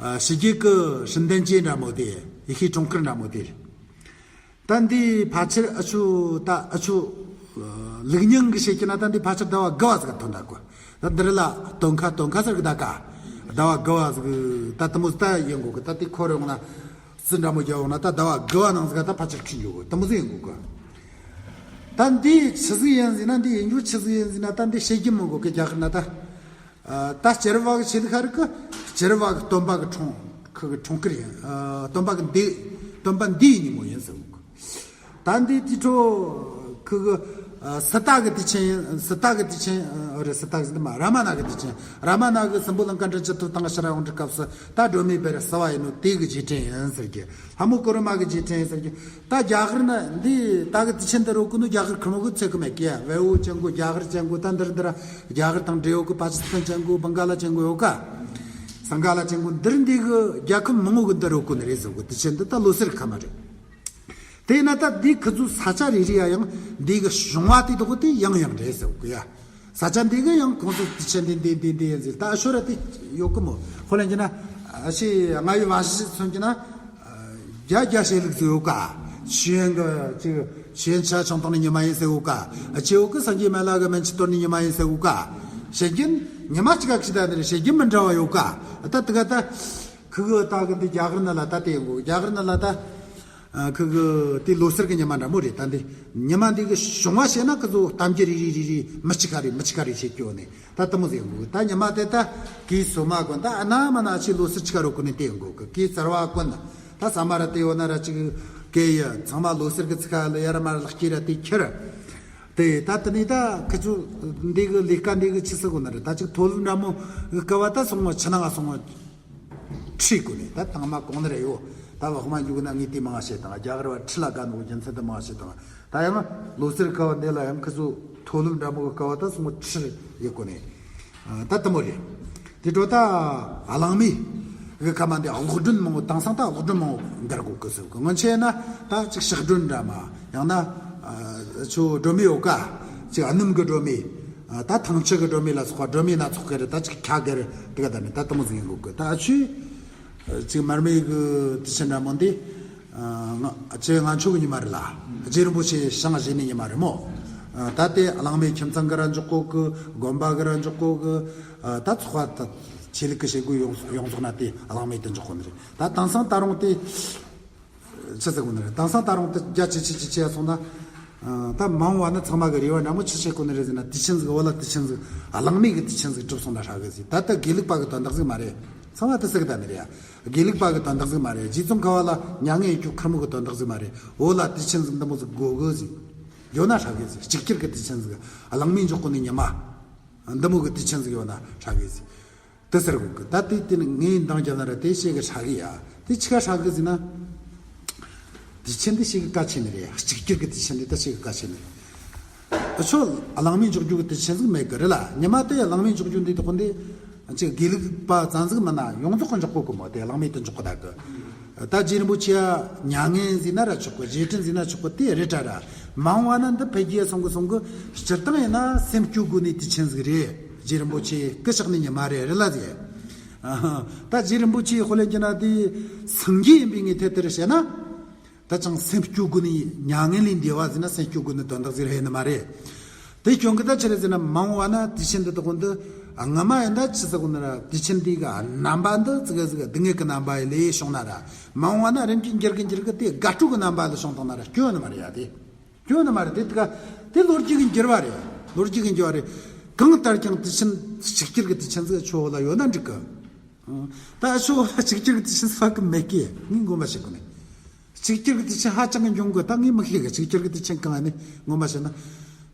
ཨ། ཕྱི་རྒྱལ་གི་ཧྲིན་ཏན་ཅེ་འདྲ་མོ་དེ། ཡེ་ཤུའི་གྲོང་ཁྱེར་འདྲ་མོ་དེ་རེད། ད་འདི་ཕལ་ཆེར་ཨ་ཆུ་ད་ཨ་ཆུ། ཨ། ལུགས་རྙིང་གི་བཤད་ཀྱི་ན་ད་འདི་ཕལ་ཆེར་ཟླ་བ་དགུ་བ་ཟིག་ག་ཐོན་ད་གོ། ད་འདི་རི་ལ་སྟོན་ཁ་སྟོན་ཁ་ཟེར་གི་ད་ཀ། ཟླ་བ་དགུ་བ་ཟིག་ད་དེ་མོ་ཟིག་ད་ཡིན་དགོས་གི། ད་དེ་འཁོར་ཡོང་ན། རྩི་འདྲ་མོ་རྒྱག་ཡོང་ན་ད་ཟླ་བ་དགུ་བ་ནང་ཟིག་ག་ད་ཕལ་ཆེར་ཁྲིད་འཇུག་གི། དེ་མོ་ཟིག་ཡིན་དགོས་གི། ད་འདི་ཆི་ཟིག་ཡིན་ཟེར་ན། འདི་ཡིན་རྒྱུ་ཆི་ཟིག་ཡིན་ཟེར་ན། ད་འདི་བཤད་རྒྱུ་མི་དགོས་གི། རྒྱ་གར་ན་ད། ཨ། ད་སྤྱིར་བ་གི་ཆེད་ཁ་རི་གི་སྤྱིར་བ་གི་སྟོན་པ་གི་འཁྲུངས་ཁུ་གི་འཁྲུངས་སྐར་ཡིན། ཨ། སྟོན་པ་གི་འདི་སྟོན་པ་འདིའི་ཉིན་མོ་ཡིན་ཟེར་གི། ད་འདི་དེ་འཕྲོ་ཁུ་གི། ཨ། སི་ཏཱ་གི་དུས་ཆེན་ཡིན། སི་ཏཱ་གི་དུས་ཆེན། ཨ། རེད། སི་ཏཱ་གི་ཟེར་ན་མ་རཱ་མ་ན་གི་དུས་ཆེན། རཱ་མ་ན་གི་སྲིན་པོ་ལང་ཀ་མགྲིན་བཅུ་ཐུབ་དང་ཕྱིར་ར་ཡོང་དུས་སྐབས་སུ་ད་སྒྲོན་མེ་སྦར་བསུ་བ་ཡིན་ནོ་དེ་གི་རྗེས་དྲན་ཡིན་ཟེར་གི། ལྷ་མོ་ཀུ་རུ་མ་གི་རྗེས་དྲན་ཡིན་ཟེར་གི། ད་རྒྱ་གར་ན་འདི་ད་གི་དུས་ཆེན་འདི་རོལ་གོ་ནོ་རྒྱ་གར་ཁེར་མོ་གི་ཚད་གི་མེད་གི་ཡ། བལ་པོ་ཅན་གོ། རྒྱ་གར་ཅན་གོ། ད་འདིར་འདིར་རྒྱ་གར་དང་འབྲེལ་ཡོད་གི། པ་ཀི་སི་ཐན་ཅན་གོ། བང་ག་ལ་ཅན་གོ་ཡོད་ཀ། སིང་ག་ལ་ཅན་གོ། འདིར་འདི་གི་རྒྱལ་ཁབ་མང་བོ་གི་འདི་རོལ་གོ་ནི་རེད་ཟེར་གོ། དུས་ཆེན་འདི་ད་ལོ་སར་ཁ་མ་རེད། དེས་ན་ད་འདི་ཁི་ཚོ་ས་ཆ་རེ་རེ་ཡ་ཡང་འདི་གི་བྱུང་བ་དེ་དག་དེ་ཡང་ཡང་རེད་ཟེར་གོ་ཡ། ས་ཆ་འདི་གི་ཡང་ཁོང་ཚོ་དུས་ཆེན་འདི་འདི་འདི་འདི་ཡིན་ཟེར། ད་ཨ་ཤོ་ར་དེ་ཡོད་གི་མོ། ཁོ་ལན་གྱི་ན་ཨ་ཤི་ང་ཡི་བ་ཤི་མཚོན་གྱི་ན། རྒྱ་རྒྱ་ཤེས་ལུགས་ཚོ་ཡོད་ཀ། ཤེས་ཡོན་གི་ཅིག་ཤེས་ཡོན་ཆ་ཆུང་བཏང་ནི་ཉི་མ་ཡིན་ཟེར་གོ་ཀ། ཨ་ཅེ་ཡོད་གི་སངས་རྒྱས་མ་ལ་གི་མན་ཆད་གཏོར་ནི་ཉི་མ་ཡིན་ཟེར་གོ་ཀ། བཤད་རྒྱུན་ཉི་མ་གཅིག་ག་ཁྱི་ད་ནི་བཤད་རྒྱུན་མི་འདྲ་བ་ཡོད་ཀ། ད་དེ་ག་ད་ཁུ་གི་ད་གི་འདི་རྒྱ་གར་ནི་ལ་ད་དེ་ཡོང་གོ། རྒྱ་གར་ནི་ལ་ད་ཨ་ཁུ་གི་དེ་ལོ་སར་གི་ཉི་མ་འདྲ་མོ་རེད། ད་འདི་ཉི་མ་འདི་གི་བྱུང་བ་བཤད་ན་ཁི་ཚོ་གཏམ་རྒྱུད་རེ་རེ་རེ་རེ་མི་གཅིག་ག་རེ་མི་གཅིག་ག་རེ་བཤད་རྒྱུ་ནི་ད་དེ་མོ་ཟིག་ཡོང་གོ། ད་ཉི་མ་དེ་ད་གི་སོ་མ་གོ་ད་ཨ་ན་མ་ན་ཆི་ལོ་སར་གཅིག་ག་རོ་གོ་ནི་དེ་ཡོང་གོ་གི། གི་རྩར་བ་གོ་ན་ད་ས་མ་ར་དེ་ཡོད་ན་ར་གཅིག་གི་ཡ་ཚང་མ་ལོ་སར་གི་ཚིག་ཁ་ལ་ཡ་ར་མ་ར་ལག་སྐྱེས་ར་དེ་ཁྱེར། དེ་ད་དེ་ནས་ད་ཁི་ཚོ་འདི་གི་ལས་ཀ་འདི་གི་ཆི་ཟིག་གོ་ན་རེད། ད་ཅིག་མཐོ་སློབ་འདྲ་མོ་གི་སྐབས་བ་ད་སོང་བ་ཆི་ན་ང་སོང་བ་ཁྲིད་གོ་ནས་ད་ཐང་མ་གོང་ནི་རེད་ཡོ། ད་བག་མ་འཇུག་ན་ངས་དེ་མང་བཤད་དང་རྒྱ་གར་བ་ཁྲི་ལ་དགའ་ནོ་རྒྱུ་མཚན་དེ་མང་བཤད་དང་། ད་ཡང་ལོ་སར་སྐབས་བ་འདི་ལ་ཡང་ཁི་ཚོ་མཐོ་སློབ་འདྲ་མོ་གི་སྐབས་བ་ད་སོང་བ་ཁྲིད་ཡོད་གོ་ནས། ད་དེ་མོ་རེད། དེ་འགྲོ་ད་གླང་མའི་གི་སྐར་མ་འདི་གློག་སྒྲོན་མང་པོ་དེང་སང་ད་གློག་སྒྲོན་མང་པོ་འགར་གོ་གི་ཟེར་གི། སྔོན་ཆད་ན་ད་ཅིག་ཞག་སྒྲོན་འདྲ་མ་ཡང་ན་ཨ་ཆུ་སྒྲོན་མེ་ཡོད་ཀ། ཅིག་སྣུམ་གི་སྒྲོན་མེ་ཨ་ད་ཐང་ཆུ་གི་སྒྲོན་མེ་ལ་སོགས་པ་སྒྲོན་མེ་སྣ་ཚོགས་གི་རེད། ད་ཅིག་ཁ་གི་རེད། དེ་ག་ད་ནི་ད་དེ་མོ་ཟིག་ཡིན་གོ་གི། ད་ཨ་ཆུ་ཅིག་མར་མེ་གི་དུས་ཆེན་འདྲ་མོ་འདི། ཨ་ང་ཅེ་ང་ཆོ་གི་ཉི་མ་རེད་ལ། རྗེ་རིན་པོ་ཆེ་ཞང་བཞེས་ནི་ཉི་མ་རེད་མོ། ཨ་ད་དེ་གླང་མའི་ཁྱིམ་ཚང་གི་ར་འཇོག་གོ་གི། དགོན་པ་གི་ར་འཇོག་གོ་གི། ཨ་ད་ཚོགས་པ་ད་ཆོས་ལུགས་ཀྱི་བྱེད་སྒོ་ཡོངས་ཡོངས་རྫོགས་ན་དེ་གླང་མའི་དུ་འཇོག་གོ་ནི་རེད། ད་དེང་སང་ད་རུང་དེ་ཆི་ཟེར་གོ་ནི་རེད། དེང་སང་ད་རུང་དེ་རྒྱ་ཆེ་ཆེ་ཆེ་ཆེ་སོང་ན། ཨ་ད་མང་བ་ནི་ཚང་མ་གི་རེ་བ་འདྲ་མོ་ཆི་བྱེད་གོ་ནི་རེད་ཟེར་ན། དུས་ཆེན་ཟིག་འོ་ལ་དུས་ཆེན་ཟིག་གླང་མའི་གི་དུས་ཆེན་ཟིག་གྲུབ་སོང་ན་ཧྲ་གི་ཟིག་ད་ལྟ་དགེ་ལུགས་པ་གི་དོན་དག་ཟིག་མ་རེད། ཚང་མ་དེ་ཟེར་གི་ད་ནི་རེད་ཡ། དགེ་ལུགས་པ་གི་དོན་དག་ཟིག་མ་རེད། རྗེ་ཙོང་ཁ་བ་ལ་མྱ་ངན་ཡེད་རྒྱུ་ཁེར་མོ་གི་དོན་དག་ཟིག་མ་རེད། འོ་ལ་དུས་ཆེན་ཟིག་འདི་མོ་ཟིག་དགོས་གི་ཟིག་ཡོད་ན་ཧྲ་གི་ཟིག་གཅིག་གྱུར་གི་དུས་ཆེན་ཟིག་གླང་མའི་འཇོག་གོ་ནི་ཉི་མ་འདི་མོ་གི་དུས་ཆེན་ཟིག་ཡོད་ན་ཧྲ་གི་ཟིག་དེ་ཟེར་གོ་གི། ད་དེ་དེ་ནི་ངས་འདང་རྒྱབ་ན་ར་དེ་བཤད་གི་ཧྲ་གི་ཡ། དེ་ཆི་ག་ཧྲ་གི་ཟེར་ན། དུས་ཆེན་དེ་བཤད་གི་གལ་ཆེ་ནི་རེད། གཅིག་གྱུར་གི་དུས་ཆེན་དེ་ད་བཤད་གི་གལ་ཆེ་ནི་རེད། ཨ་ཆོ་གླང་མའི་འཇོག་རྒྱུ་གི་དུས་ཆེན་ཟིག་མེད་གི་རེད་ལ། ཉི་མ་དེ་གླང་མའི་འཇོག་རྒྱུ་འདི་དག་འདི་ཅིག་དགེ་ལུགས་པ་ཙམ་ཟིག་མིན་ན་ཡོངས་རྫོགས་གི་འཇོག་གོ་གི་མོ། དེ་གླང་མའི་དུ་འཇོག་གི་ད་གི། ད་རྗེ་རིན་པོ་ཆེ་མྱ་ངན་ཟེར་ན་ར་ཆོག་གི། རྗེས་དྲན་ཟེར་ན་ཆོག་གི། དེ་རེད་དྲ་ར། མང་བ་ན་འདི་འཕེལ་རྒྱས་སོང་གི་སོང་གི། སྤྱིར་བཏང་ཡིན་ན་སེམས་སྐྱོ་དགོས་ནི་དུས་ཆེན་ཟིག་རེད། རྗེ་རིན་པོ་ཆེ་སྐུ་གཤེགས་ནི་ཉི་མ་རེད་རེད་ལ་ཟེར། ཨ་ད་རྗེ་རིན་པོ་ཆེ་དཔེ་ལེན་རྒྱུ་ན་དེ་སངས་རྒྱས་ཡིན་པའི་ངོས་ཐད་དེར་བཤད་ན། ད་ཅང་སེམས་སྐྱོ་དགོས་ནི་མྱ་ངན་ལས་འདས་པ་ཟེར་ན་སེམས་སྐྱོ་དགོས་ནི་དོན་དག་ཟིག་རེད་ནི་མ་རེད། དེ་སྐྱོན་གི་ད་ཆི་རེད་ཟེར་ན་མང་བ་ན་དུས་ཆེན་འདི་དག་འདི་སྔ་མ་ཡིན་ད་ཆི་ཟེར་གོ་ནི་ར། དུས་ཆེན་འདི་ག་རྣམ་པ་འདི་ཙི་གེ་ཟིག་སྡུག་བསྔལ་གི་རྣམ་པ་ཡི་ལས་བྱུང་ན་ར། མང་བ་ན་རིམ་གྱིས་འགྱུར་གི་འགྱུར་གི་དེ་དགའ་སྤྲོ་གི་རྣམ་པ་ལ་བྱུང་བཏང་ན་ར་སྐྱོན་ནི་མ་རེད་ཡ། དེ་སྐྱོན་ནི་མ་རེད། དེ་དེ་ག་དེ་ལོ་རྒྱུས་གི་འགྱུར་བ་རེད། ལོ་རྒྱུས་གི་འགྱུར་བ་རེད། གང་ལྟར་ཀྱང་དུས་ཆེན་གཅིག་གྱུར་གི་དུས་ཆེན་ཟིག་ཆོ་ལ་ཡོད་ན་འགྲིག་གི། ད་ཆོ་གཅིག་གྱུར་གི་དུས་ཆེན་ཟིག་ཕ་གི་མེད་གི། ངས་ངོ་མ་ཤེས་གི་ནི། གཅིག་གྱུར་གྱི་དུས་ཆེན་ཧ་ཅང་གི་འབྱུང་དགོས། ད་ངས་མི་ཤེས་གི། གཅིག་གྱུར་གྱི་དུས་ཆེན་གང་ནི་ངོ་མ་ཤེས་ན།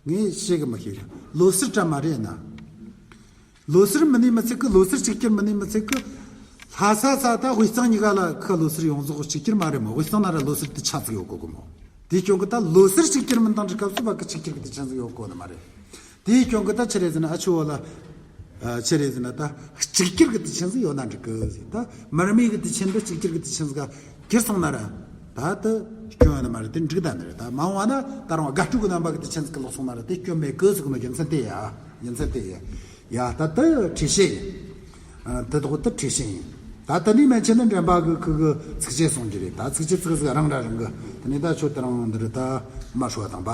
ངས་ཤེས་གི་མི་ཤེས་གི། ལོ་སར་འདྲ་མ་རེད་ན། ལོ་སར་མིན་ནི་མི་ཚད་གི། ལོ་སར་གཅིག་གྱུར་མིན་ནི་མི་ཚད་གི། ལྷ་ས་ས་ད་དབུས་གཙང་གཉིས་ཀ་ལ་ཁ་ལོ་སར་ཡོངས་རྫོགས་གཅིག་གྱུར་མ་རེད་མོ། དབུས་གཙང་ན་ར་ལོ་སར་དེ་ཆ་ཚིག་ཡོད་གོ་གི་མོ། དེའི་སྐྱོན་གི་ད་ལོ་སར་གཅིག་གྱུར་མིན་དང་འདྲ་སྐབས་སུ་བ་གི་གཅིག་གྱུར་གི་དུས་ཆེན་ཟིག་ཡོད་གོ་ནི་མ་རེད། དེའི་སྐྱོན་གི་ད་ཆི་རེད་ཟེར་ན་ཨ་ཆུ་བོ་ལ། ཨ་ཆི་རེད་ཟེར་ན་ད་གཅིག་གྱུར་གི་དུས་ཆེན་ཟིག་ཡོད་ན་འགྲིག་གི་ཟེར། ད་མར་མེ་གི་དུས་ཆེན་དུ་གཅིག་གྱུར་གི་དུས་ཆེན་ཟིག་ག་གྱུར་སོང་ན་ར། ད་དུ་སྐྱོན་ཡོད་ནི་མ་རེད། དེ་འགྲིག་ད་ནི་རེད། ད་མ་འོངས་བ་ན་ད་རུང་དགའ་སྤྲོ་གི་རྣམ་པ་གི་དུས་ཆེན་ཟིག་གི་ལོག་སོང་ན་ར་དེ་སྐྱོན་མེད་གི་ཟེར་གི་ནོ་རྒྱུ་མཚན་དེ་ཡ། རྒྱུ་མཚན་དེ་ཡ། ཡ་ད་དུ་ཁྲིད་བཤད་ཡིན། ཨ་དེ་དག་དུ་ཁྲིད་བཤད་ཡིན། ད་དེ་ནས་མན་ཆད་ནི་འདྲེན་པ་གི་ཁུ་གི་ཚིགས་བཅད་གསུང་རྒྱུ་རེད། ད་ཚིགས་བཅད་ཚིག་ཟིག་རང་ར་རང་གི། དེ་ནས་ད་ཆོ་དེ་རང་འདི་རེད། ད་མ་ཧྲུ་བ་དང་པ།